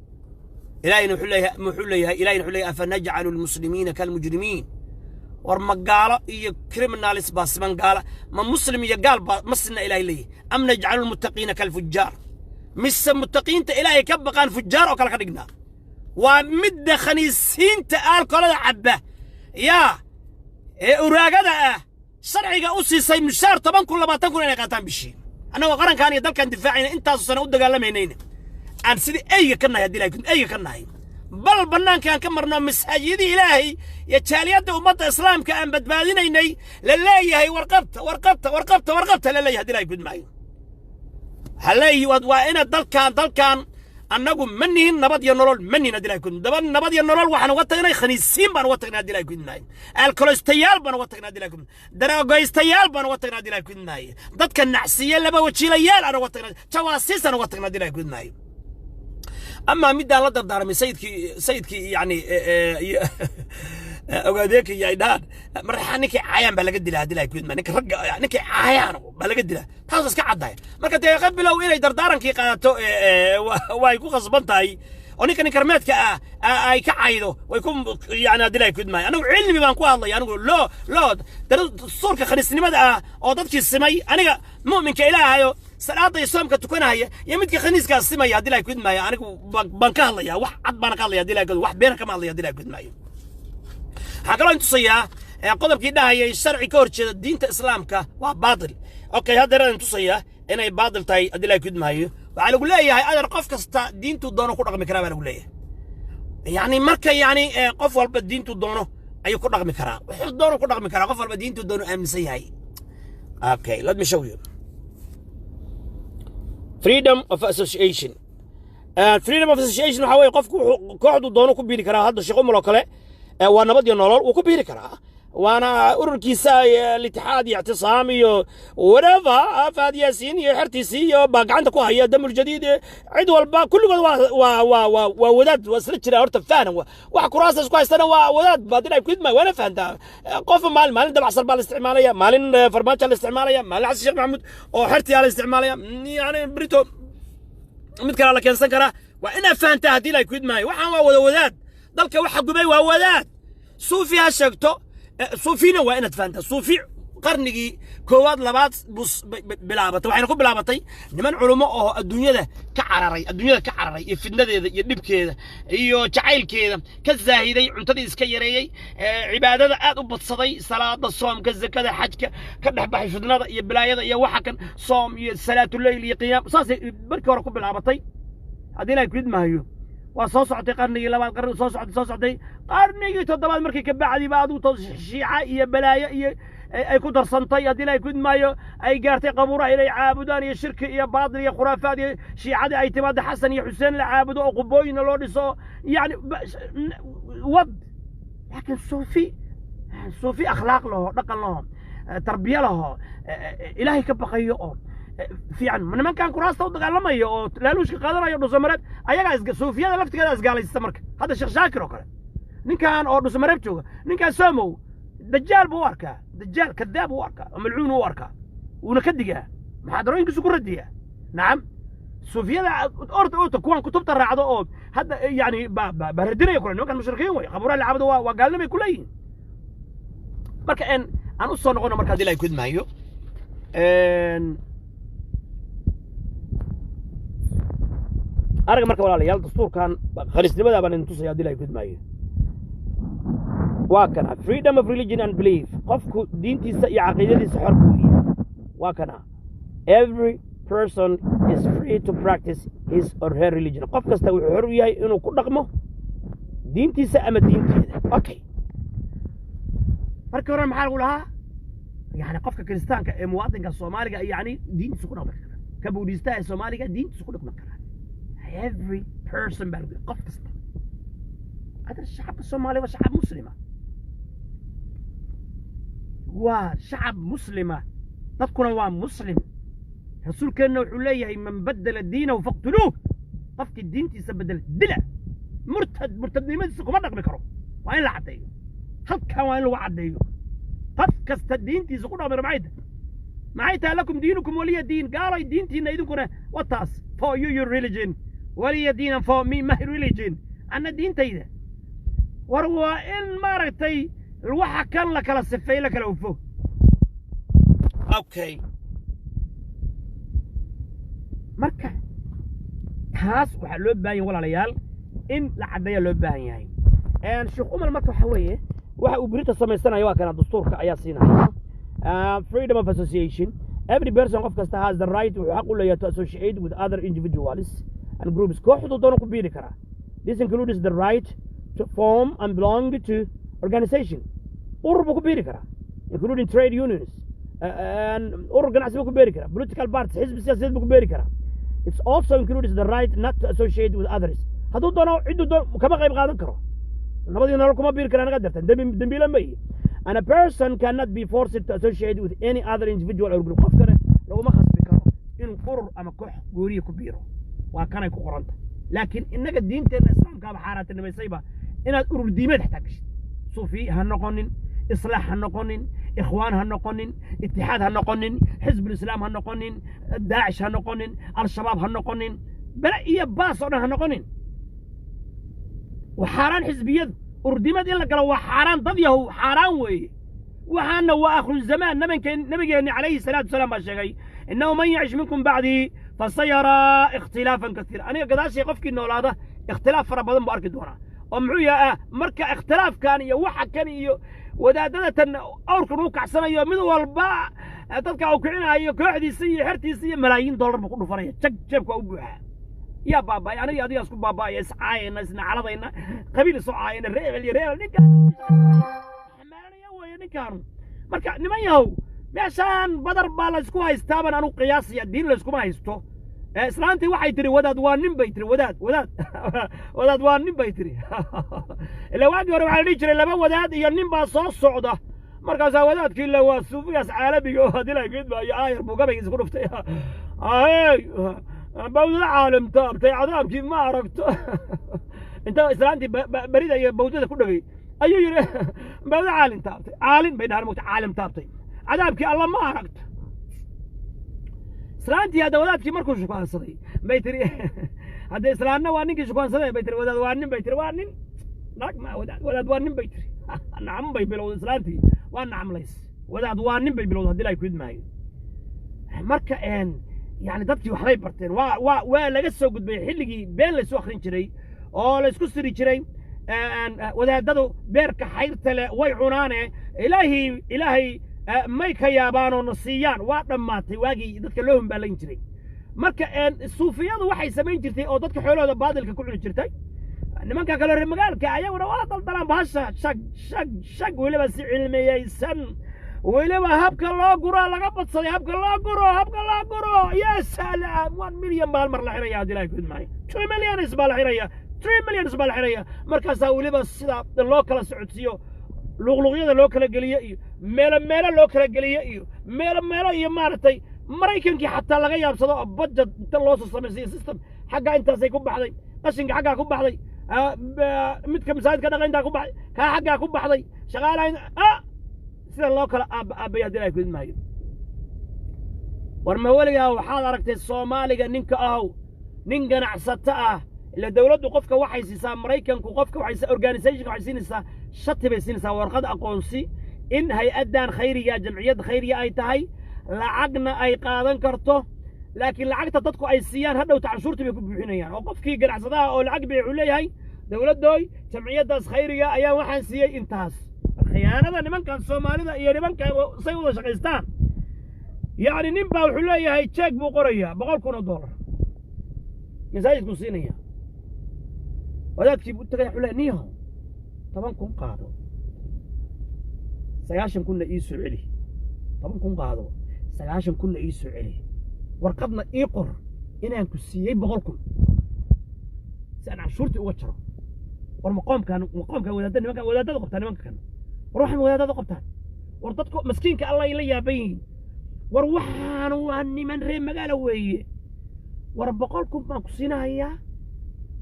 Ilaahayna wuxuu leeyahay, muxuu leeyahay Ilahayna? Wuxuu leeyahay: أفنجعل المسلمين كالمجرمين. War ma gaalo iyo criminals baa siman? Gaala ma Muslim iyo gaal baa ma sinna? Ilahay leeyahay: أم نجعل المتقين كالفجار. Mise muttaqiinta Ilaahay ka baqaan fujaar oo kale ka dhignaa? Waa midda khaniisiinta aalkolada cabba yaa ee uraagada ah sharciga u siisay mushaar 10,000, 20,000 inay qaataan bishii. Annagoo qarankan iyo dalkan difaacayna, intaasu sano u dagaalamaynayna, aan sidii eyga ka nahay, haddii Ilahay eyga ka nahay, bal bannaankaan ka marno masaajidii Ilaahay iyo jaaliyadda ummadda Islaamka aan badbaadinaynay, la leeyahay warqabta, warqabta, warqabta, warqabta la leeyahay. Haddii Ilahay gudmaayo, waxaa leeyihi waa ina dalkan annagu ma nihin nabad iyo nolol, ma nihin haddii Ilahay gudmaayo. Daba nabad iyo nolol waxaan uga tagnay khaniisiin baan uga tagnay haddii Ilahay gudmaayo, alkolostayaal baan uga tagnay haddii Ilahay gudmaayo, daroogoystayaal baan uga tagnay haddii Ilahay gudmaayo, dadka nacsiye laba wajiilayaal aan uga tagnay, jawaasiis aan uga tagnay haddii Ilahay gudmaayo. Amaa midaan la dardaarmay sayidkii yani ogaadeeka iyo ay dhahaan Marraxaan, ninkii caayaan baa laga dilaa haddii Ilahay gudmaayo, ninka ragga ninkii caayaan baa laga dilaa, taas iska caddahay. Marka Deeqa Bilow inay dardaarankii qaadato way ku khasban tahay. Oo ninka ninkarmeedka ah ay ka caydo way ku yani haddii la kudmaayo. Anigu cilmi baan ku hadlaya. Anigu loo dastuurka khaniisnimada ah oo dadkii simay, aniga mu'minka Ilaahayo salaada iyo soomka tukanaya iyo midka khaniiskaa simaya, haddii la kudmaayo, anigu baan ka hadlaya. Wax cad baan ka hadlaya haddii la, wax beena kama hadlaya haddii la kudmaayo. Waxaa kaloo intusayaa qodobkii dhahayay sharci ka horjeeda diinta Islaamka waa baatil. Okay, haddeer aan tusayaa inay baatil tahay haddii la kudmaayo. Waxaa lagu leeyahay, adeer, qof kasta diintuu doono ku dhaqmi karaa baa lagu leeyahay. Yani marka yani qof walba diintuu doono ayuu ku dhaqmi karaa, wuxuu doono ku dhaqmi karaa, qof walba diintuu doono aaminsan yahay. Okay, let me show you freedom of association. Freedom of association waxaa weeye qofku wuxuu kooxdu doono ku biiri karaa. Hadda Sheekh Umar oo kale waa Nabad iyo Nolol wuu ku biiri karaa, waana ururkiisa Litixaad iyo Ictisaam iyo whatever. Faad Yaasiin iyo xertiisii iyo baa gacanta ku haya Damul Jadiid. Cid walba kulligood waa wadaad, waa isla jira. Horta fahna, waxa kuraasta isku haystana waa wadaad baadin ay kudma, waana fahantaa. Qof maalin maalin Dabacsar baa la isticmaalaya, maalin Farmaajo la isticmaalaya, maalin Xasan Sheekh Maxamuud oo xertiyaa la isticmaalaya, yani brito mid kale la keensan karaa. Waa inaad fahantaa haddii la kudmaayo. Waxaan waa wada wadaad. Dalka waxa gubay waa wadaad. Suufi ha sheegto, suufina waa inaad fahantaa. Suufi qarnigii koowaad, labaad buu bilaabatay, waxayna ku bilaabatay niman culummo oo adduunyada ka cararay, adduunyada ka cararay iyo fitnadeeda iyo dhibkeeda iyo jacaylkeeda ka zaahiday, cuntadii iska yareeyey, cibaadada aad u badsaday, salaada, soomka, zakada, xajka, ka dhex baxay fitnada iyo bilaayada iyo waxa kan, soom iyo salaatuleyl iyo qiyaam. Saasay markii hore ku bilaabatay haddii Ilahay kudmaayo. Waa soo socotay qarnigii labaad, qarni soo socotay, soo socotay qarnigii toddobaad. Markii ka bacdi ba adigu toos Shiica iyo balaayo iyo ay ku darsantay haddii Ilahay kudmaayo, ay gaartay qabuuraha inay caabudaan iyo shirki iyo baatil iyo khuraafaad iyo shiicadii ay timaado, Xasan iyo Xuseen la caabudo oo qubooyinna loo dhiso, yani wad. Laakiin suufi, suufi akhlaaq laho, dhaqan laho, tarbiya laho, Ilaahay ka baqayo oo fiican, nimankan kuraasta u dagaalamayo oo laaluushka qaadanayo Dhusamareeb, ayagaa isga suufiyada laftigeeda isgaalaysta. Marka hadda Sheekh Shaakir oo kale, ninkan oo Dhusamareeb jooga, ninkan Somow dajaal buu u arkaa, dajaal kadaab buu u arkaa oo malcuun u arkaa, wuuna ka digaa, muxaadarooyinkiisu ku radiyaa. Nacam, suufiyada orta orta kuwan kutubta raacdo oo hadda yani ba radinaya kule nimankan mushrikiin wey, qabuuraha la caabudo waa gaalnimay ku leeyihin. Marka aan u soo noqono marka haddii la kudmaayo. Araga marka, walaalayaal, dastuurkan khaliisnimada baan idin tusaya haddii la kudmaayo. Waa kana freedom of religion and belief. Qofku diintiisa iyo caqiidadiisa xor buu yahay. Waa kana: every person is free to practice his or her religion. Qof kasta wuxuu xor u yahay inuu ku dhaqmo diintiisa ama diinteeda. Okay, markii hore maxaa lagu lahaa? Yani qofka kiristaanka ee muwaadinka Soomaaliga yani diintiisa ku dhaqmi kara, ka Buudhiistaha ee Soomaaliga diintiisa ku dhaqmi kara. Every person baa lagu yahay, qof kasta. Hadda shacabka Soomaaliya waa shacab muslima, waa shacab muslima, dadkuna waa muslim. Rasuulkeenna wuxuu leeyahay: "Man baddala diinahu faqtuluuh." Qofkii diintiisa bedela dila, murtad, murtadnimadiisa kuma dhaqmi karo. Waa in la caddeeyo halkan, waa in lagu caddeeyo qof kasta diintiisa ku dhaqmi karo. Maxay tahay? Maxay tahay "lakum diinukum waliya diin"? Gaalay, diintiinna idinkuna wataas. For you your religion, waliya diinan, for me my religion, anna diintayda. War waa in maaragtay waxa kan la kala sifeey, la kala ufo. Okay, marka taas waxaa loo baahan yahay, walaalayaal, in la caddeeya loo baahan yahay. Sheekh Umal marka waxa weeye waxa uu berita samaysanaya waa kana, dastuurka ayaa siinaya freedom of association. Every person, qof kasta, has the right, wuxuu xaq u leeyahay, to associate with other individuals and groups. Kooxdu doono ku biiri karaa. This includes the right to form and belong to organization. Urur buu ku biiri karaa, including trade unions, urur ganacsi buu ku biiri karaa, political parties, xisbi siyaasadeed buu ku biiri karaa. It's also includes the right not to associate with others. Hadduu doono cidduu doono kama qayb qaadan karo. Nabadii Nolol kuma biiri kara naga dartan, dembi dembiile ma ihi. And a person cannot be forced to associate with any other individual or group. Qof kale laguma khasbi karo inuu urur ama koox gooriya ku biiro. Waa kanay ku qoranta. Laakiin innaga diinteenna Islaamkaaba xaaraantinimaysayba inaad urur diimeed xataa gashid. Suufi ha noqonin, Islaax ha noqonin, Ikhwaan ha noqonin, Itixaad ha noqonin, Xisbulislaam ha noqonin, Daacish ha noqonin, Al-Shabaab ha noqonin, bale iyo baas oo dhan ha noqonin. Waa xaaraan xisbiyadu, urdiimad in la galo waa xaaraan. Dad yahow, xaaraan weeye. Waxaana waa akhiru zamaan. Nabinkeen, nabigeenni calayhi salaatu wasalaam baa sheegay: "إنه من يعش منكم بعدي فسيرى اختلافا كثيرا." Aniga gadaashay qofkii noolaada ikhtilaaf fara badan buu arki doonaa. Oo muxuu yahay ah? Marka ikhtilaafkan iyo waxa kan iyo wadaadada tan awrkan uu kacsanayo, mid walba dadka uu kicinayo, kooxdiisa iyo xertiisa iyo malaayiin dollar buu ku dhufanaya. Jag jeebka waa u buuxaa. Yaa baaba'ay? Aniga, adiga isku baaba'aya, iscaayayna, isnacaladayna, qabiil isu caayayna, reebel iyo reebel. Ninka xamaalanaya weeye ninkaanu. Marka niman yahow, meeshaan badar baa laysku haystaaban anu qiyaasaya, diin layskuma haysto. Islaantii waxay tiri: "Wadaad waa nin," bay tiri. Wadaad, wadaad, wadaad waa nin bay tiri. Ilaa waagii hore waxaa la dhihi jiray laba wadaad iyo nin baa soo socda. Markaasaa wadaadkii la waa suufigaas caalamiga oo hadii la geedmaayo aayar buu gabaygiisa ku dhuftay: "Hey, bawdada caalim taabtay, cadaabkii ma aragto." Inta islaantii barida iyo bawdada ku dhegay ayuu yidhi: "Bawda caalim taabtay." Caalin bay dhahaan mogta. "Caalim taabtay, cadaabkii Alla ma aragto." Islaantii hadda wadaadkii markuu shukaansaday bay tiri, hadda islaanna waa ninkii shukaansaday bay tiri: "Wadaad waa nin," bay tiri. "Waa nin, naag ma wadaad, wadaad waa nin," bay tiri. Nacam bay bilowday islaantii, waa nacamlays. "Wadaad waa nin," bay bilowday. Haddii la ku idmaayo. Marka yani dadkii waxbay barteen. Waa laga soo gudbay xilligii been laysu akhrin jiray oo laysku siri jiray. Wadaadadu beerka xayrta leh way cunaane, Ilaahi, Ilaahay may ka yaabaanoo na siiyaan. Waa dhammaatay waagii dadka loo humbaalayn jiray. Marka suufiyadu waxay samayn jirtay oo dadka xoolahooda baadilka ku cuni jirtay. Nimanka kale reer magaalka ayaguna waa daldalaan bahasha, shag shag shag, weliba si cilmiyeysan. Weliba habka loo guraa laga badsaday. Habka loo guro, habka loo guro, ya salaam! 1 million baa hal mar la xiraya haddii Ilahay ku idmaayo. 2 millions baa la xiraya, 3 millions baa la xiraya. Markaasaa weliba sida loo kala socodsiiyo, luqluqyada loo kala geliyo iyo meelo meelo loo kala geliyo iyo meelo meelo iyo maaragtay Maraykankii xataa laga yaabsado oo budget inta loo soo samaysay, system xaggaa intaasay ku baxday, qashinka xaggaa ku baxday, midka masaajidka dhaqa intaa ku baxday, kaa xaggaa ku baxday, shaqaalaha sida loo kala aaba aabaya haddii Ilahay ku idmaayo. War ma weligaa waxaad aragtay Soomaaliga ninka ahow, nin ganacsato ah? Ila dawladdu qofka waxay siisaa, Maraykanku qofka waxay, organizationka waxay siinaysaa shati bay siinaysaa, warqad aqoonsi in hay-addan khayriga, jamciyadda khayriga ay tahay, lacagna ay qaadan karto. Laakiin lacagta dadku ay siiyaan hadhowta canshuurtii bay ku buuxinayaan. Oo qofkii ganacsadaha oo lacag bixiy wuxuu leeyahay: "Dawladooy, jamciyaddaas khayriga ayaa waxaan siiyey intaas." Khiyaanada nimankan Soomaalida iyo nimankan say wada shaqaystaan. Yacni nin baa wuxuu leeyahay, jeeg buu qorayaa, $100,000 masaajidkuu siinaya. Wadaadkii buu tagaya, wuxuu leeyahay: "Niyahow, 10,000 qaado, 90,000-na ii soo celi. 10,000 qaado, 90,000-na ii soo celi. Warqadna ii qor inaan ku siiyey 100,000 si aan canshuurtii uga jaro." War maqoomkan, maqoomkan wadaadda, nimankan wadaadada qabtaan, nimanka kan, war waxaan wadaadada qabtaan. War dadku maskiinka Allah ay la yaaban yihiin. War waxaan waa niman reer magaalo weeye. "War 100,000 baan ku siinahayaa,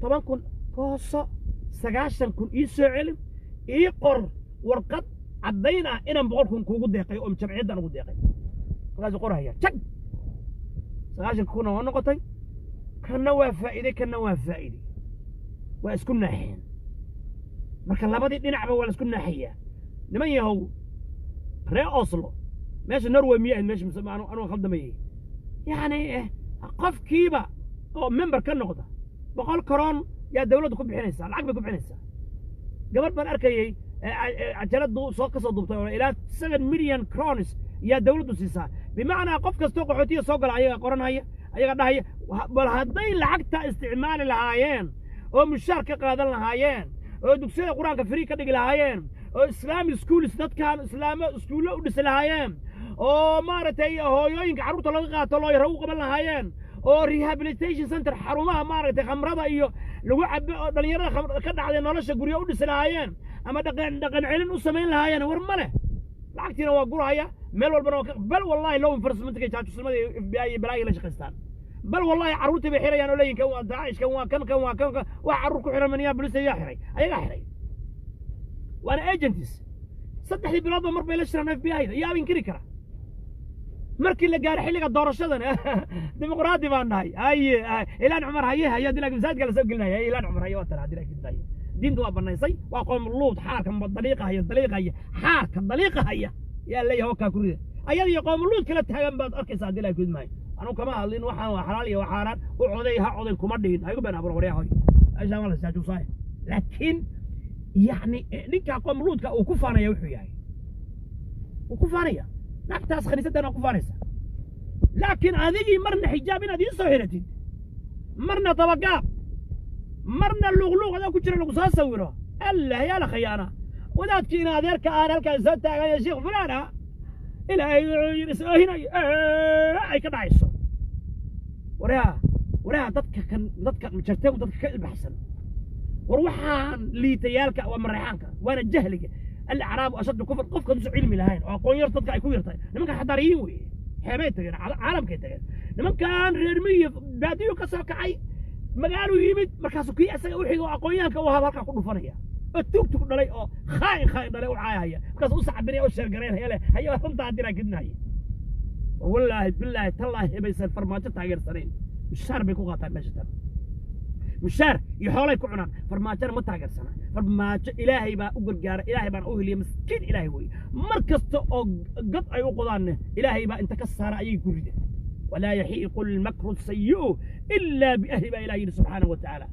10,000 gooso, 90,000 ii soo celi. Ii qor warqad caddayn ah inaan 100,000 kuugu deeqay oo jamciyaddan ugu deeqay." Markaasuu qorahaya, jag, 90,000-na waa noqotay. Kanna waa faa'iide, kanna waa faa'iide, waa isku naaxeen. Marka labadii dhinacba waa la isku naaxayaa. Niman yahow, reer Oslo, meesha Norway miya ahayd meesha mise anuu khaldamayay? Yacni qofkiiba oo member ka noqda 100 karoon yaa dawladdu ku bixinaysaa, lacag bay ku bixinaysaa. Gabadh baan arkayey cajaladu soo ka soo duubtay oo ilaa 7 million krones yaa dawladdu siisaa. Bimacnaa qof kastoo qaxootiya soo gala ayaga qoranhaya, ayaga dhahaya. Bal hadday lacagta isticmaali lahaayeen oo mushaar ka qaadan lahaayeen oo dugsiyada Qur-aanka free ka dhigi lahaayeen oo Islamic schools dadkan Islaamo iskuullo u dhisi lahaayeen oo maaragtay hooyooyinka carruurta laga qaato loo yaro u qaban lahaayeen oo rehabilitation center, xarumaha maaragtay khamrada iyo lagu cabo oo dhallinyarada ka dhacday nolosha guryo u dhisi lahaayeen ama dhaqan dhaqan celin u samayn lahaayeen. War ma leh, lacagtiina waa gurahaya meel walbana waa bal wallahi law enforcementka, jaajuusnimada iyo FBI iyo balaayi la shaqaystaan. Bal wallahi carruurtii bay xirayaan oo leeyihin: "Kan waa Daacish, kan waa kan, kan waa kan, kan." Wax carruur ku xiran Minneapolis ayaa xiray, ayagaa xiray, waana agents. 3dii biloodba mar bay la shiraan FBI da. Yaa inkiri kara? Markii la gaaro xilliga doorashadana dimuqraadi baan nahay. Haye, Ilaan Cumar, haye haye, hadii laakiin masaajidka la soo gelinaya. Haye, Ilaan Cumar, haye, waa tan hadii laakiin haye. Diinta waa bannaysay. Waa qoom Luud. Xaarka daliiqahaya, daliiqahaya, xaarka daliiqahaya yaa leeyahay wakaa ku rida. Ayada iyo qoom Luud kala taagan baad arkaysaa. Haddii Ilahay kudmaayo, anugu kama hadlin waxaan waa xalaal iyo waa xaaraan. U coday, ha codayn kuma dhihin. Ha igu been abuur, waryaa hoy, meeshaan waa la saajuusaaya. Laakiin yacni ninkaa qoom Luudka uu ku faanaya wuxuu yahay wuu ku faanaya, naagtaas khaniisadana ku faanaysa. Laakiin adigii marna xijaab inaad ii soo xiratid, marna dabagaab, marna luuqluuq adaa ku jira lagu soo sawiro, Allah yaa la khayaana. Wadaadkiina adeerka aan halkaan soo taaganya, Sheekh fulaan ah, Ilaahay wuxuu yidhi, is-oohinayo ay ka dhacayso. Waryaa, waryaa, dadka kan, dadka jarteegu, dadka ka ilbaxsan, war waxaan liitayaalka waa Mareexaanka, waana jahliga. Alacraabu ashaddu kufr. Qofka dusu cilmi lahayn oo aqoon yar dadka ay ku yartahay. Nimankan xadaariyiin weeye, xeebay tageen, caalamkay tageen. Nimankan reer miyi baadiyo ka soo kacay, magaaluu yimid, markaasuu kii isaga u xiga oo aqoonyahanka u ahaa halkaa ku dhufanaya oo tug tug dhalay oo khaa'in khaa'in dhalay u caayahaya, markaas u sacbinaya oo sheergaraynaya leh haya runtaa haddii laa gidnahaya. War wallaahi, billaahi, tallaahi baysan Farmaajo taageersanayn. Mushaar bay ku qaataan meesha tan, mushaar iyo xoolay ku cunaan. Farmaajona ma taageersana. Farmaajo Ilaahay baa u gargaara, Ilaahay baana u heliya. Miskiin Ilaahay weeye. Mar kasta oo god ay u qodaanne, Ilaahay baa inta ka saara ayay ku rida. Walaa yaxiiqu almakru sayi'u ilaa biahli baa Ilaah yidhi subxaanahu wa tacaala.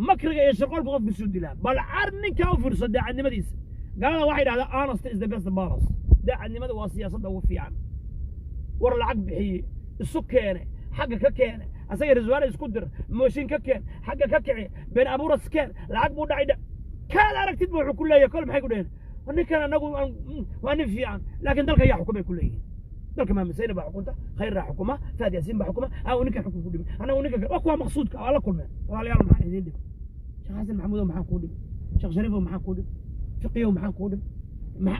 Makriga iyo shirqoolka qofku suu dilaa. Bal car ninkaa u fiirso daacadnimadiisa. Gaalada waxay dhahdaa, "Honesty is the best policy." Daacadnimada waa siyaasadda ugu fiican. War lacag bixiye, isu keene, xagga ka keene, asaga riswaale isku dir, mooshin ka keen, xagga ka kici, been abuuras keen, lacag buu dhacay. Kaad aragtid ba wuxuu ku leeyahay kol maxay ku dheheen? Ninkan anagu waa nin fiican, laakiin dalka yaa xukumay ku leeyihin? Dalka Maamisayna baa xukunta, Khayraa xukuma, Faad Yaasiin baa xukuma. Aa ninkan xukun ku dhibay anagu ninkan waa kuwa maqsuudka waa la kulmeen. Walaalayaal, maxaan idiin dhib? Sheekh Xasan Maxamuudow, maxaan kuu dhib? Sheekh Shariifow, maxaan kuu dhib? Fiqiyow, maxaan kuu dhib?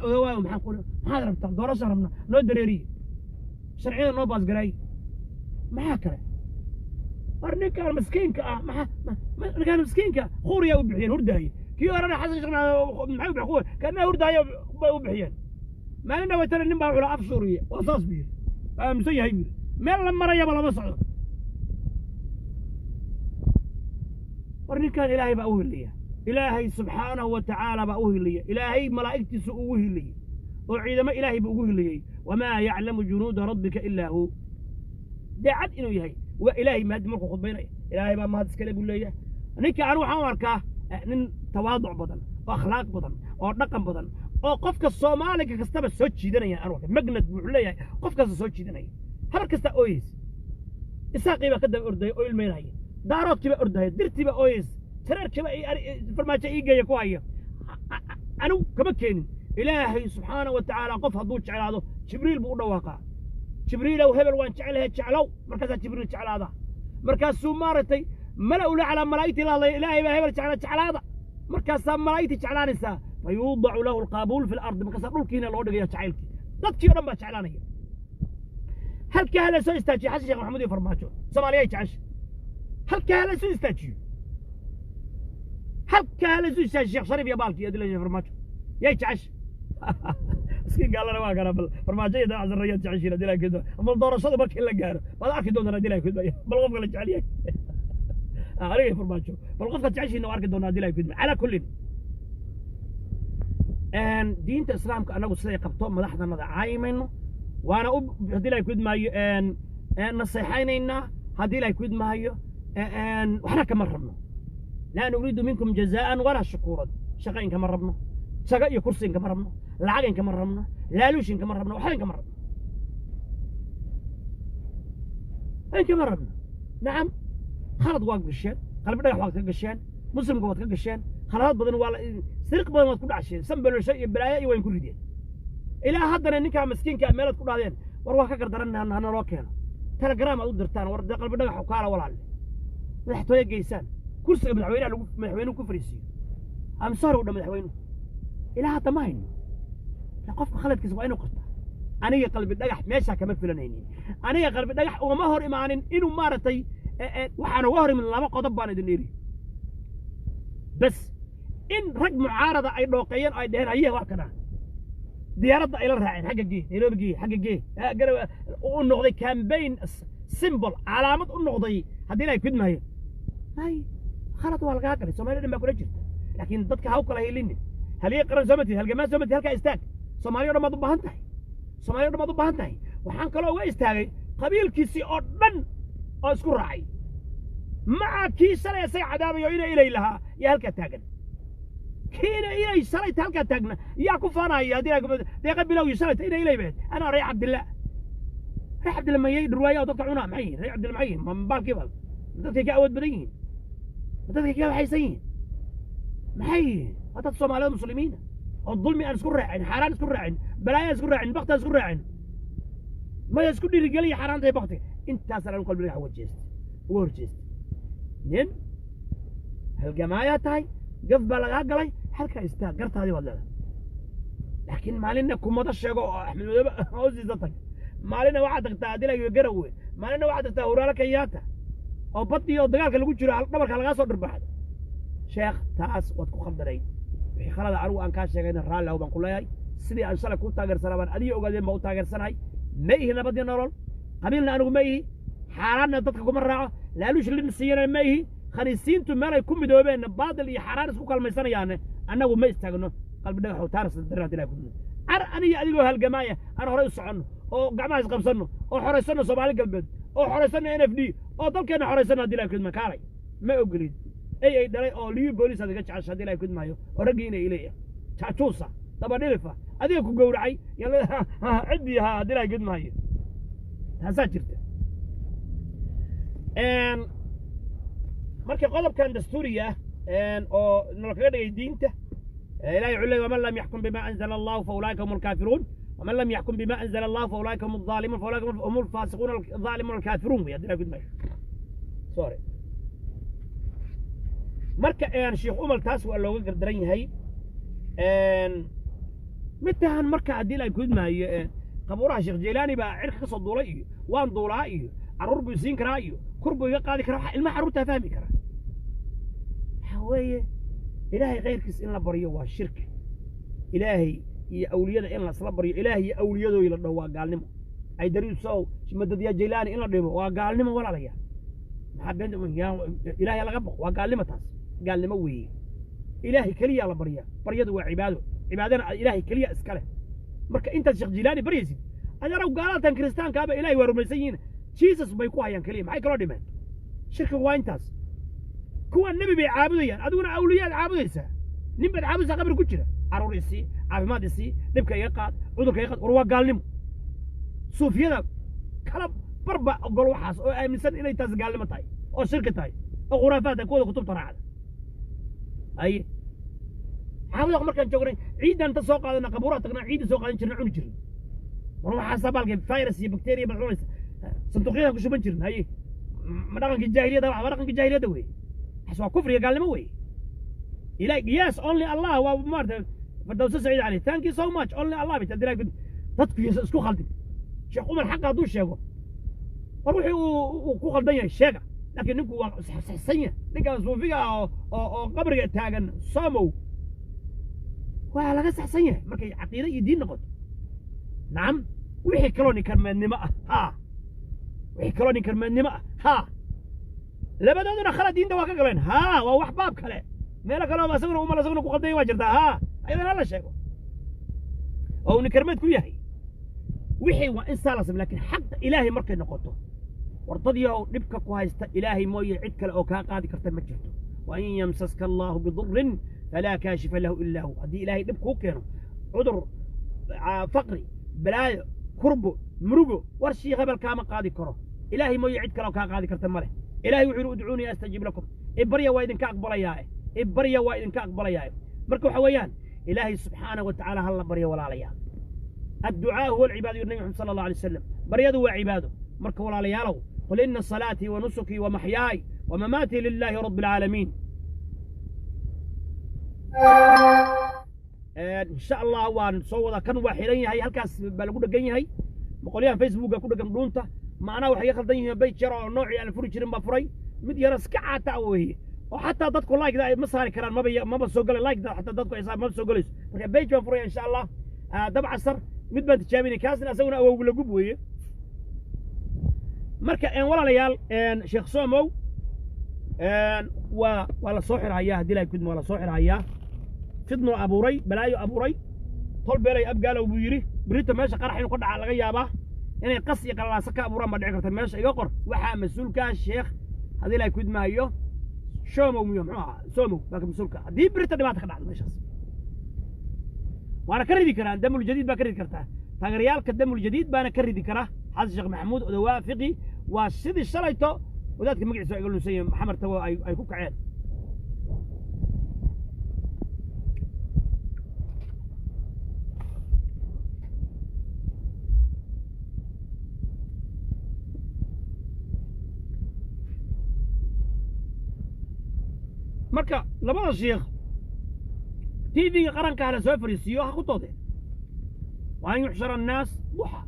Odawaayow, maxaan kuu dhib? Maxaad rabtaa? Doorasha rabnaa, noo dareeriye, sharciyada noo baasgareeye. Maxaa kale? War ninkaan miskiinka ah, maxaa ninkaan miskiinka khuuriyaa u bixiyeen hurdaaye? Kii horena Xasan Sheekh maxay u bixiyeen? Kana hurdaaye bay u bixiyeen. Maalin dhawaytana nin baa wuxuu af suuriye waa saas buu yidhi, waa aaminsan yahay buu yidhi, meel la marayaba lama socdo. War ninkan Ilaahay baa u hiliya, Ilaahay subxaanahu wa tacaala baa u hiliya, Ilaahay malaa'igtiisa ugu hiliyey oo ciidamo Ilaahay buu ugu hiliyey. Wamaa yaclamu junuuda rabbika ilaa hu. Daacad inuu yahay waa Ilaahay mahadi. Markuu khudbaynaya, Ilaahay baa mahad iskale buu leeyahay. Ninka anigu waxaan u arkaa nin tawaaduc badan oo akhlaaq badan oo dhaqan badan oo qofka Soomaaliga kastaba soo jiidanaya. Anu arkay magnet buu leeyahay, qof kasta soo jiidanaya, habar kasta ooyeysa. Isaaqii baa ka daba ordaya oo ilmeynaya, Daaroodkii baa ordaya, Dirtii baa ooyeysa, Jareerkii baa Farmaajo ii geeya ku haya. Anigu kama keenin. Ilaahay subxaana wa tacaala qof hadduu jeclaado, Jibriil buu u dhawaaqaa: "Jibriilow, hebel waan jecelahay, jeclow." Markaasaa Jibriil jeclaada, markaasuu maaragtay mala ula calaa malaa'igtii la hadlaya: "Ilaahay baa hebel jecla, jeclaada." Markaasaa malaa'igtii jeclaanaysaa. Fa yuudacu lahu alqaabuul fi lardi. Markaasaa dhulkiina loo dhigaya jacaylkii, dadkii o dhan baa jeclaanaya. Halkaa hala soo istaajiyo Xasan Sheekh Maxamuud iyo Farmaajo, Soomaaliyay jecesha. Halkaa hala soo istaajiyo, halkaa hala soo istaajiyo Sheekh Shariif iyo baalkii adila Farmaajo yay jecesha. Miskiin gaalana waa kana. Bal Farmaajo iyo Dabacsan yaad jeceshiin adila kudba. Bal doorashada markii la gaaro baad arki doontaan adila kudba. Bal qofka la jecel yahay aniga iyo Farmaajo, bal qofka jeceshiina waa arki doonaa adila kudba. Calaa kullin, diinta Islaamka anagu siday qabto madaxdanada caayimayno, waana u haddii Ilahay kudmaayo naseexaynaynaa. Haddii Ilahay kudmaayo, waxna kama rabno. Laa nuriidu minkum jazaa'an walaa shukuuran. Shaqa inkama rabno, jago iyo kursi inkama rabno, lacag inkama rabno, laaluush inkama rabno, waxba inkama rabno, inkama rabno. Nacam, khalad waad gasheen, Qalbi Dhagax waad ka gasheen, Muslimka waad ka gasheen, khaladaad badan waa siriq badan waad ku dhacsheen, sanbalosho iyo balaayo iyo wayn ku rideen. Ilaa haddana ninkaa miskiinka meelaad ku dhahdeen war waa ka gardaran hanaloo keeno, telegram aad u dirtaan, war dee Qalbi Dhagax kaala walaalle, madaxtooye geysaan, kursiga madaxweynaha lagu madaxweynuhu ku fariisiiyo amsar u dha madaxweynuhu, ilaa hadda ma hayno. Qofka khaladkiisa waa inuu qirtaa. Aniga Qalbi Dhagax meeshaa kama filanaynin. Aniga Qalbi Dhagax ugama hor imaanin inuu maaragtay. Waxaan uga hor imin laba qodob baan idin iri bas: in rag mucaarada ay dhooqeeyeen oo ay dheheen haye waa kana, diyaaradda ay la raaceen, xagga gee, Nairobi gee, xagga gee, u noqday campaign symbol, calaamad u noqday. Haddii Ilahay kudmaayo, hay khalad waa lagaa galay, Soomaliya dhan baa kula jirta. Laakiin dadka ha u kala hilinin. Haliyey qaran soo matid, halgamaa soo matid, halkaa istaag. Soomaaliya o dhan baad u baahan tahay, Soomaaliya o dhan baad u baahan tahay. Waxaan kaloo uga istaagay qabiilkiisii oo dhan oo isku raacay maca kii shalay isaga cadaabayo ina ilay lahaa yaa halkaa taagan. Kiina ilay shalayta halkaa taagna yaa ku faanaya. Haddii deeqa bilowgii shalayta ina ilay bayd, anaa reer Cabdilla, reer Cabdilla mayay dhurwaayo oo dadka cunaa? Maxay yihin reer Cabdilla? Maxay yihin? Mabaalkiiba dadkay ka awood badan yihiin? Ma dadkay ka waxaysan yihiin? Maxay yihiin? Waa dad Soomaaliyeed, muslimiina oo dulmi aan isku raacin, xaaraan isku raacin, balaayo aan isku raacin, bakti aan isku raacin, maya isku dhiirigeliya xaaraanta iyo baktiga. Intaasaan anu qalbiga uga jeestay, uga hor jeestay. Nin halgamaayaa tahay, gaf baa lagaa galay, halkaa istaag, gartaadii baad leedahay. Laakiin maalinna kumado sheego oo Axmed Madoobe hoostiisa tag, maalinna waxaad tagtaa Adilayo Garawe, maalinna waxaad tagtaa Huraalo Kenyatta oo baddii oo dagaalka lagu jiro dhabarka lagaa soo dhirbaxdo. Sheekh, taas waad ku khaldanayd. Wixii khalada anigu aan kaa sheegayna raalli ahow baan ku leeyahay. Sidii aan shalay kuu taageersanaa baan adiga ogaadeen baa u taageersanahay. Ma ihi nabadii nolol, qabiilna anigu ma ihi, xaaraanna dadka kuma raaco, laaluush lin siiyana ma ihi. Khaniisiintu meelay ku midoobeenna baadil iyo xaaraan isku kalmaysanayaane annagu ma istaagno. Qalbi dhagaxow, taanas daraad ilahi ku car. Aniga adigoo halgamaaya aan horay u soconno oo gacmaha isqabsanno oo xoraysanno Soomaali Galbeed oo xoraysanno NFD oo dalkeenna xoraysanno. Haddii ilahi kudma kaalay ma ogolid ay ay dhalay oo liyu booliis aad iga jecesha. Haddii ilahi kudmaayo oo raggii ina ileeya jaajuusa dabadhilifa adiga ku gowracay ciddii ahaa. Haddii ilahi kudmaayo taasaa jirta. Marka qodobkan dastuuriga ah oo nala kaga dhigay diinta ilahay wuxuu leeyay: ومن لم يحكم بما أنزل الله فأولئك هم الكافرون، ومن لم يحكم بما أنزل الله فأولئك هم الظالمون، فأولئك هم الفاسقون الظالمون الكافرون. Wey haddii ilahi kudmaayo, sorry. Marka Sheekh Umal taas waa looga gardaran yahay midtahan. Marka haddii la gudmaayo qabuuraha Sheekh Jeylaani baa cirka ka soo duulay iyo waan duulaa iyo carruur buu siin karaa iyo kur buu iga qaadi karaa, waxa ilmaha carruurtaa fahmi karaa waxaa weeye Ilaahay khayrkiis in la baryo waa shirki. Ilaahay iyo awliyada in lasla baryo, Ilaahay iyo awliyadooy la dhaho, waa gaalnimo. Aydariisow madadyaa Jeylaani in la dhibo waa gaalnimo. Walaalayaa, maxaa beenta? Ilaahay laga baqo, waa gaalnimo, taas gaalnimo weeye. Ilaahay keliyaa la baryaa, baryadu waa cibaado, cibaadana Ilaahay keliya iska leh. Marka intaad Sheekh Jilaani baryaysid, adeerow, gaalatan kiristaankaaba Ilaahay waa rumaysan yihiin, Jesus bay ku hayaan keliya, maxay kaloo dhimeen? Shirkigu waa intaas. Kuwa nebi bay caabudayaan, adiguna awliyaad caabudaysaa, nin baad caabudaysaa qabri ku jira. Carruur isii, caafimaad isii, dhibka iga qaad, cudurka iga qaad. War waa gaalnimo. Suufiyada kala barba ogol waxaas oo aaminsan inay taas gaalnimo tahay oo shirki tahay oo khuraafaad tahay, kuwada kutubta raacda. Haye, xaafadaq markaan joognay ciidan ta soo qaadana qabuuraha tagnaa, ciidda soo qaadan jirna, cuni jirna. War waxaasaa baalkay virus iyo bacteria baad cunaysa, sanduuqyadan ku shuban jirin. Haye, ma dhaqankii jaahiliyadda? Waa dhaqankii jaahiliyadda wey. Waxaas waa kufriga, gaalnimo wey. Ilahi, yes, only Allah. Waa maarata Fardowsa Saciid Cali, thank you so much. Only Allah bay tadilaa. Dadku yasa isku khaldin. Sheekh Umar xaqa hadduu sheego, war wixii uu ku khaldan yahay sheega, laakiin ninku waa saxsan yahay. Ninkan suufiga ah oo qabriga taagan somow waa laga saxsan yahay markay caqiide iyo diin noqoto. Nacam, wixii kaloo ninkarmeednimo ah haa, wixii kaloo ninkarmeednimo ah haa, labadooduna khalad diinta waa ka galeen haa, waa wax baab kale. Meelo kale oo isaguna Umal isaguna ku khaldan yahay waa jirtaa haa, ayadana hala sheego oo uu ninkarmeed ku yahay. Wixii waa in saa la samey, laakiin xaqa Ilaahay markay noqoto, war dad yahow, dhibka ku haysta Ilaahay mooye cid kale oo kaa qaadi karta ma jirto. وإن يمسسك الله بضر فلا كاشف له إلا هو. Haddii Ilaahay dhib kuu keeno, cudur, faqri, balaayo, kurbo, murugo, war shiikh hebel kaama qaadi karo. Ilaahay mooye cid kale oo kaa qaadi karta ma leh. Ilaahay wuxuu yidhi: ادعوني أستجب لكم. Ibarya waa idinka aqbalayaa, ibarya waa idinka aqbalayaa. Marka waxa weeyaan Ilaahay subxaanahu wa tacaala ha la baryo, walaalayaal. الدعاء هو العبادة, النبي محمد صلى الله عليه وسلم, baryadu waa cibaado. Marka walaalayaalow, قل إن صلاتي ونسكي ومحياي ومماتي لله رب العالمين. In sha Allah waan soo wada. Kan waa xiran yahay, halkaas baa lagu dhegan yahay, boqolyahan Facebooka ku dhegan dhuunta. Macnaha waxay ka khaldan yihiin page yar oo noocii aan furi jirin baa furay, mid yaro iska caata weeye oo xataa dadku like-da ay ma saari karaan, maba soo galay like-da, xataa dadku ay saar maba soo galayso. Marka page baan furaya insha Allah dabcasar, mid baan tijaabinay, kaasna asaguna awowgu la gub weeye. Marka walaalayaal, Sheekh Somow Waa la soo xirhayaa haddii Ilahay kudmo, waa la soo xirhayaa. Fidnuu abuuray, balaayo abuuray, tol beelay Abgaalow buu yidhi. Berito meesha qarax inuu ka dhaca laga yaabaa, inay qas iyo qalalaaso ka abuuraan baa dhici karta. Meesha iga qor, waxaa mas-uulkaa sheekh haddii Ilahay kudmaayo Shomow miyo muxuu ahaa, Somow baa ka mas-uulka haddii berito dhibaata ka dhacdo meeshaas. Waana ka ridi karaan, Damul Jadiid baa ka ridi kartaa, taageerayaalka Damul Jadiid baana ka ridi kara Xasan Sheekh Maxamuud. Odawaa Fiqi waa sidii shalayto wadaadka magaciisa waa iga lunsan yahay, Maxamed Tago, ay ku kaceen. Marka labada shiikh TV-ga qaranka hala soo fariisiiyo, ha ku doodeen wa an yuxshara annaas duxa.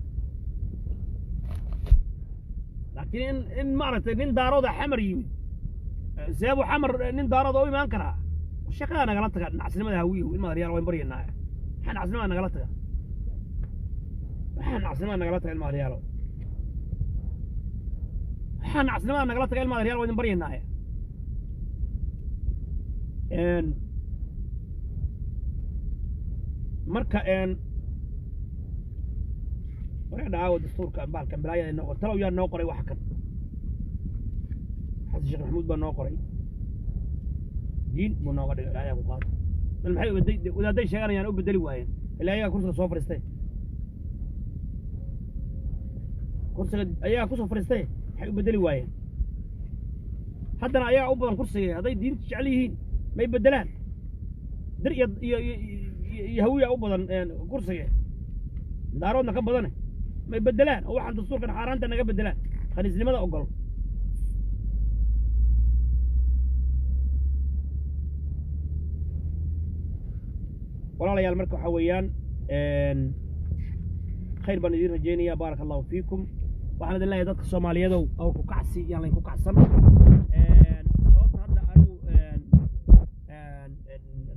Laakiin in maaragtay nin Daarooda Xamar yimid, seebuu Xamar nin Daarooda u imaan karaa? Shaqadaa nagala taga nacasnimada Hawiyow, ilma aryaal wayn baryanaa. Maxaa nacasnimada nagala taga? Maxaa nacasnimada nagala taga, ilma aryaalo? Maxaa nacasnimada nagala taga, ilma aryaal? Wayn baryanaa. Marka waree dhacaawo dastuurka baalkan balaayada noo qor talow yaa noo qoray? Waxa kan Xasan Sheekh Maxamuud baa noo qoray, diin buu nooga dhigay. Ilaahay ku qaado. Bal maxay wadaadday sheeganayaan u bedeli waayeen? Ilaa ayagaa kursiga soo fadhiistay, kursiga ayagaa kusoo fadhiistay, maxay u bedeli waayeen? Haddana ayagaa u badan kursiga. Hadday diinta jecel yihiin may bedelaan? Dir iyo Hawiya u badan kursiga, Daaroodna ka badane, may bedelaan oo waxaan dastuurkan xaaraanta naga bedelaan, khaniisnimada ogol? Walaalayaal, marka waxaa weeyaan khayr baan idiin rajeynaya. Baaraka Allahu fiikum. Waxaan idin leeyahay dadka Soomaaliyeedow, awrku kacsi yaan laydinku kacsan. Sababta hadda anigu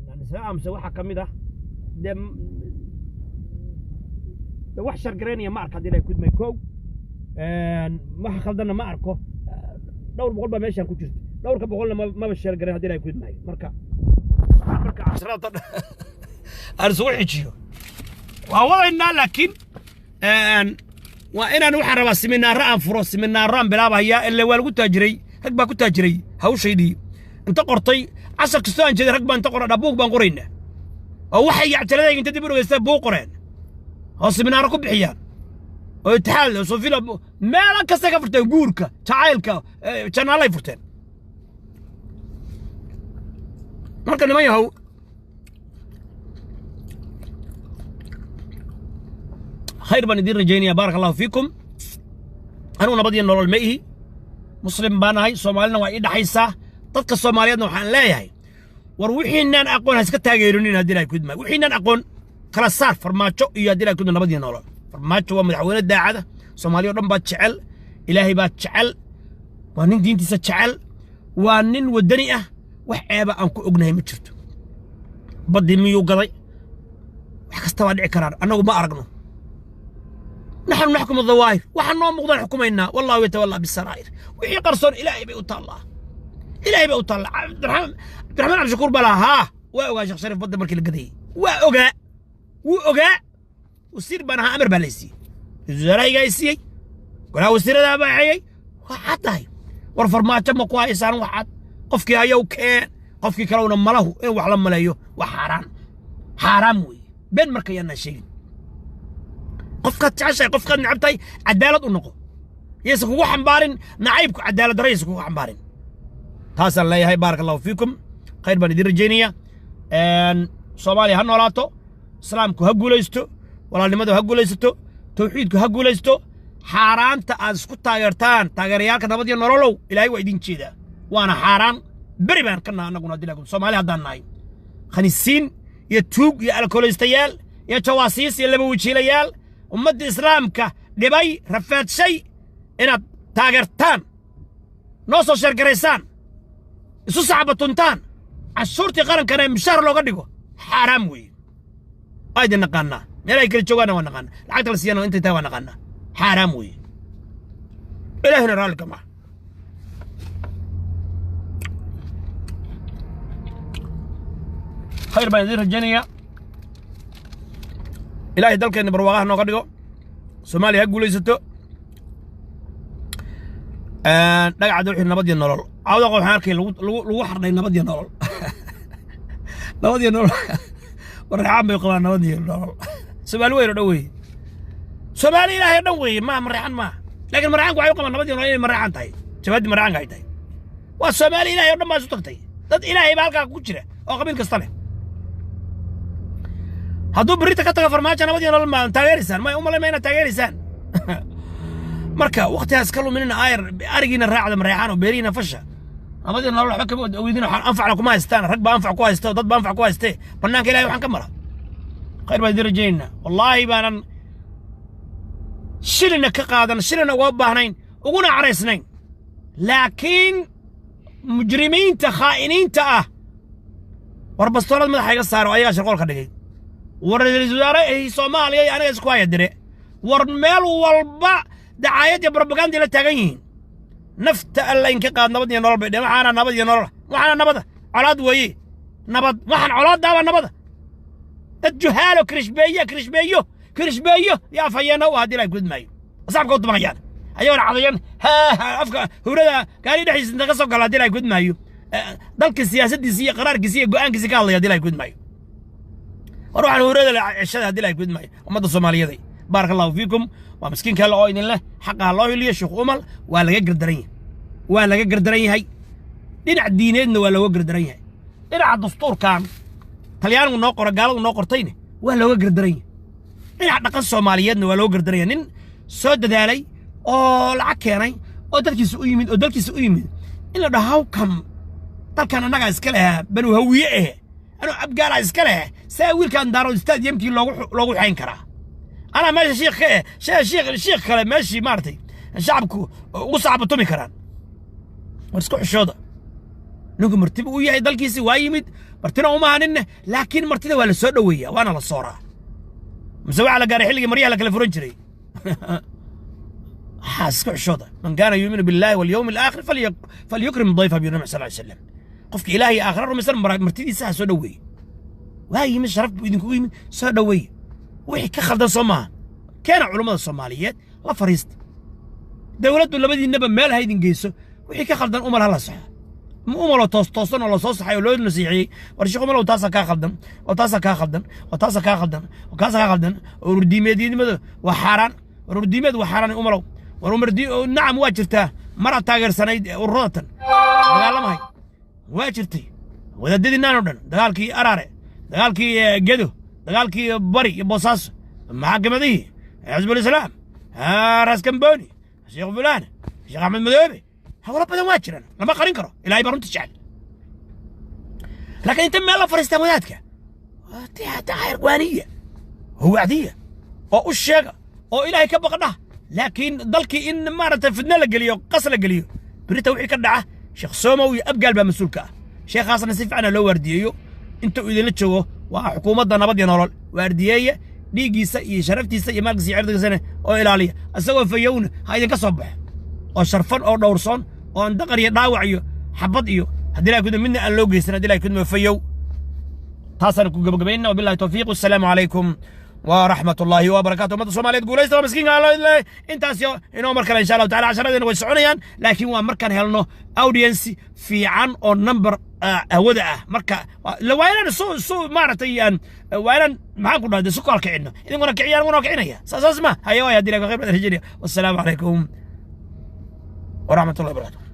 aan isaga aamusay waxaa ka mid ah de wax shargaraynaya ma arko haddii la kudmay kow, wax khaldanna ma arko. Dhowr boqol baa meeshaan ku jirta, dhowrka boqolna maba shargarayn haddii la kudmayo. Marka casharada aan isugu xijiyo waa wadaynaa, laakiin waa inaan waxaan rabaa siminaaro aan furo, siminaaro aan bilaabhayaa. Ile waa lagu taajiray, rag baa ku taajiray hawshaydii inta qortay. Cashar kastoo aan jeeday rag baan inta qoradhaa buug baan qoraynaa, oo waxay cajaladayga inta dib u dhegeystaan buug qoreen oo siminaaro ku bixiyaan, oo Itixaad oo Sofila meelo kasta ka furteen, guurka, jacaylka, janaalay furteen. Marka niman yahow, khayr baan idiin rajaynaya. Baaraka Allahu fiikum. Anugu nabad iyo nolol ma ihi, Muslim baan ahay, Soomaalina waa ii dhaxaysaa. Dadka Soomaaliyeedna waxaan leeyahay, war wixiinaan aqoon ha iska taageerinin haddii Ilahay kudma. Wixiinaan aqoon kala saar Farmaajo iyo haddii Ilahay kudma nabad iyo nolol. Farmaajo waa madaxweyne daacada, Soomaaliya oo dhan baa jecel, Ilaahay baa jecel, waa nin diintiisa jecel, waa nin waddani ah. Wax ceeba aan ku ognahay ma jirto. Baddii miyuu gaday? Wax kasta waa dhici karaan, annagu ma aragno. Naxnu naxkumu dawaahir, waxaan noo muuqdaan xukumaynaa. Wallahu yatawallaa bisaraa'ir. Wixii qarsoon Ilaahay bay u taallaa, Ilaahay bay u taallaa. Cabdiraxmaan Cabdishakuur baa lahaa, haa, waa ogaa Sheekh Shariif badda markii la gadayay, waa ogaa, wuu ogaa. Wasiir baan ahaa, amar baa la siiyey, ra-iisul wasaarahaygaa i siiyey, golaha wasiiradaa baa xeeyey. Waa caddahay. War Farmaajo ma ku haysaan wax cad? Qofkii hayow keen, qofkii kalewna malahu in wax la maleeyo waa xaaraan, xaaraam weeye. Been marka yaanaan sheegin. Qofkaad jeceshahay, qofkaad necabtahay, cadaalad u noqo, yaysan kugu xambaarin nacaybku, cadaalad darro yaysan kugu xambaarin. Taasaan leeyahay. Baaraka Allahu fiikum, khayr baan idiin rajaynaya. Soomaaliya ha noolaato, Islaamku ha guulaysto, walaalnimadu ha guulaysato, tawxiidku ha guulaysto. Xaaraanta aad isku taageertaan taageerayaalka nabad iyo nololow, Ilaahay waa idin jeedaa, waana xaaraan. Beri baan ka naha annaguna haddii laakum Soomaali haddaan nahay, khaniisiin iyo tuug iyo alkooleystayaal iyo jawaasiis iyo laba wajiilayaal ummadda Islaamka dhibay rafaadshay inaad taageertaan, noo soo sheergaraysaan, isu saxbatuntaan, cashuurtii qarankana mishaar looga dhigo, xaaraam weeye. Waa idin naqaanaa, meel ay kala joogaanna waa naqaanaa, lacagta la siiyana intay tahay waa naqaanaa. Xaaraam weeye, Ilaahina raalli kama. Khayr baan idiin rajaynayaa. Ilaahay dalkeenna barwaaqaha nooga dhigo. Soomaaliya ha guulaysato. Dhagacda wixii nabad iyo nolol cawdaqa waxaan arkay lagu xardhay nabad iyo nolol, nabad iyo nolol. Mareexaan bay qabaan nabad iyo nolol. Soomaali weyn oo dhan weeye, Soomaali Ilaahay oo dhan weeye, maaha Mareexaan maaha. Laakiin Mareexaanku waxay u qabaan nabad iyo nolol inay Mareexaan tahay, jawaabdii Mareexaanka ay tahay. Waa Soomaali Ilaahay oo dhan baa isu tagtay. Dad Ilaahay baa halkaa ku jira oo qabiil kasta leh. Hadduu berrita ka tago Farmaajo, nabad iyo nolol ma taageeraysaan? Ma umalay ma inaad taageeraysaan? Marka waqtigaas ka luminina, ayar arigiina raacda Mareexaan oo beerihiina fasha. Nabad iyo nolol waxba kama ogeydin, waxaan anfacna kuma haystaan. Rag baa anfac ku haysta oo dad baa anfac ku haystee bannaanka Ilahay waxaan ka mara. Khayr baan idin rajaynaynaa. Wallaahi baanan shilina ka qaadan, shilina uga baahnayn, uguna caraysnayn, laakiin mujrimiinta khaa'iniinta ah war bastoolad madaxa iga saaro, ayagaa shirqool ka dhigay. War ra'iisul wasaare Soomaaliya iyo aniga isku haya dire. War meel walba dacaayad iyo propaganda la taagan yihiin. Nafta Alla inka qaad. Nabad iyo nolol bay dheen. Waxaana nabad iyo nolol, waxaana nabada colaad weeye. Nabad waxaan colaadaaba nabada. Dad juhaalo kirishbeeyo, kirishbeeyo, kirishbeeyo iyo afhayeena u haddii la gudmaayo asxaabka u tumanayaan, ayagoona cadayan afka hurada gaari dhexdiisa inta ka soo gala haddii la gudmaayo dalka siyaasaddiisa iyo qaraarkiisa iyo go'aankiisa ka hadlaya haddii la gudmaayo. War waxaan hurada la ceshada haddii la gudmaayo ummadda Soomaaliyeed. Baaraka Allahu fiikum. Waa miskiin kale oo idin leh xaqa ha loo hiliyo. Sheekh Umal waa laga gardaran yahay, waa laga gardaran yahay. Dhinac diineedna waa looga gardaran yahay, dhinaca dastuurkan Talyaanigu noo qora, gaaladu noo qortayna waa looga gardaran yahay, dhinaca dhaqan Soomaaliyeedna waa looga gardaran yahay. Nin soo dadaalay oo lacag keenay oo dadkiisa u yimid oo dalkiisa u yimid in la dhaho, "How come dalkan annagaa iska lehaa, Banu Hawiye eh, anuu Abgaalaa iska leh, saa wiilkan Daarood stadiumkii loogu xayn karaa? Anaa meesha shiikh ka eh, shiikh kale meeshii maaragtay shacabku ugu sacbatumi karaan?" War isku xishooda. Ninku martibu u yahay dalkiisi waa yimid, martina uma haninne, laakiin martida waa la soo dhoweeyaa, waana la sooraa. Mise waxaa la gaaray xilligii maryaha la kala furan jiray? Waxaa iska xishooda. Man kaana yuuminu billahi walyawmi alaakhir falyukrim dayfa, biyu Nabi sal ly slam. Qofka Ilaahay aakhira rumaysan martidiisa ha soo dhoweeye. Waa yimid, sharaf buu idinkugu yimid, soo dhoweeye. Wixii ka khaldan soo maaha, keena culummada Soomaaliyeed la fariista. Dowladdu labadiinaba meel ha idin geyso. Wixii ka khaldan Umal ha la saxo. Ma Umaloo toos toosan oo lasoo saxay oo loo nasiixiyey, "War Sheekh Umalow, taasaa kaa khaldan oo taasaa kaa khaldan oo taasaa kaa khaldan oo kaasaa kaa khaldan, oo ururdiimeedyadnimada waa xaaraan, war ururdiimeed waa xaaraan Umalow, war umardi nacam waa jirtaa, maraad taageersanayd ururadatan dagaalamahay waa jirtay, wadaadadiinaan oo dhan, dagaalkii Araare, dagaalkii Gedo, dagaalkii Bari iyo Boosaaso, maxakamadihii Xisbul Islaam, Raas Kamboni, Sheekh fulaan, Sheekh Axmed Madoobe, hawlo badan waa jiraan, lama qarin karo. Ilaahay baa runta jecel." Laakiin inta meel la fariistaan wadaadka waaniya oo wacdiya oo u sheega oo Ilaahay ka baqdha. Laakiin dalkii in maaragtay fidno la geliyo, qas la geliyo, berita wixii ka dhaca Sheekh Somow iyo Abgaal baa mas-uulka ah. Sheekhaasna si fiican loo waardiyeeyo inta uu idinla joogo. Waa xukuumadda nabad iyo nolol waardiyeeya dhiiggiisa iyo sharaftiisa iyo maalkiisa iyo cirdigiisana oo ilaaliya. Isagoo fayowna ha idinka soo baxo oo sharfan oo dhowrsoon oo aan daqar iyo dhaawac iyo xabad iyo haddii Ilahay kudmo midna aan loo geysan, haddii Ilahay kudmo fayow. Taasaan ku gabagabaynna. Wabillahi tawfiiq, wassalaamu calaykum waraxmat ullaahi wabarakaatu. Ummadda Soomaaliyeed guulaysta. Waa miskiinka Allo intaas inoo mar kale insha Allahu tacala. Casharadeena way soconayaan, laakiin waa markaan helno audience fiican oo number hawada ah. Marka waa inaan su maaragtay aan waa inaan maxaan ku dhahday su kala kicinno, idinkuna kiciya, aniguna kicinaya. Saas ma haya waay. Haddii Ilahay khayr badan rajinaya. Wassalaamu calaykum waraxmat ullahi wabarakatu.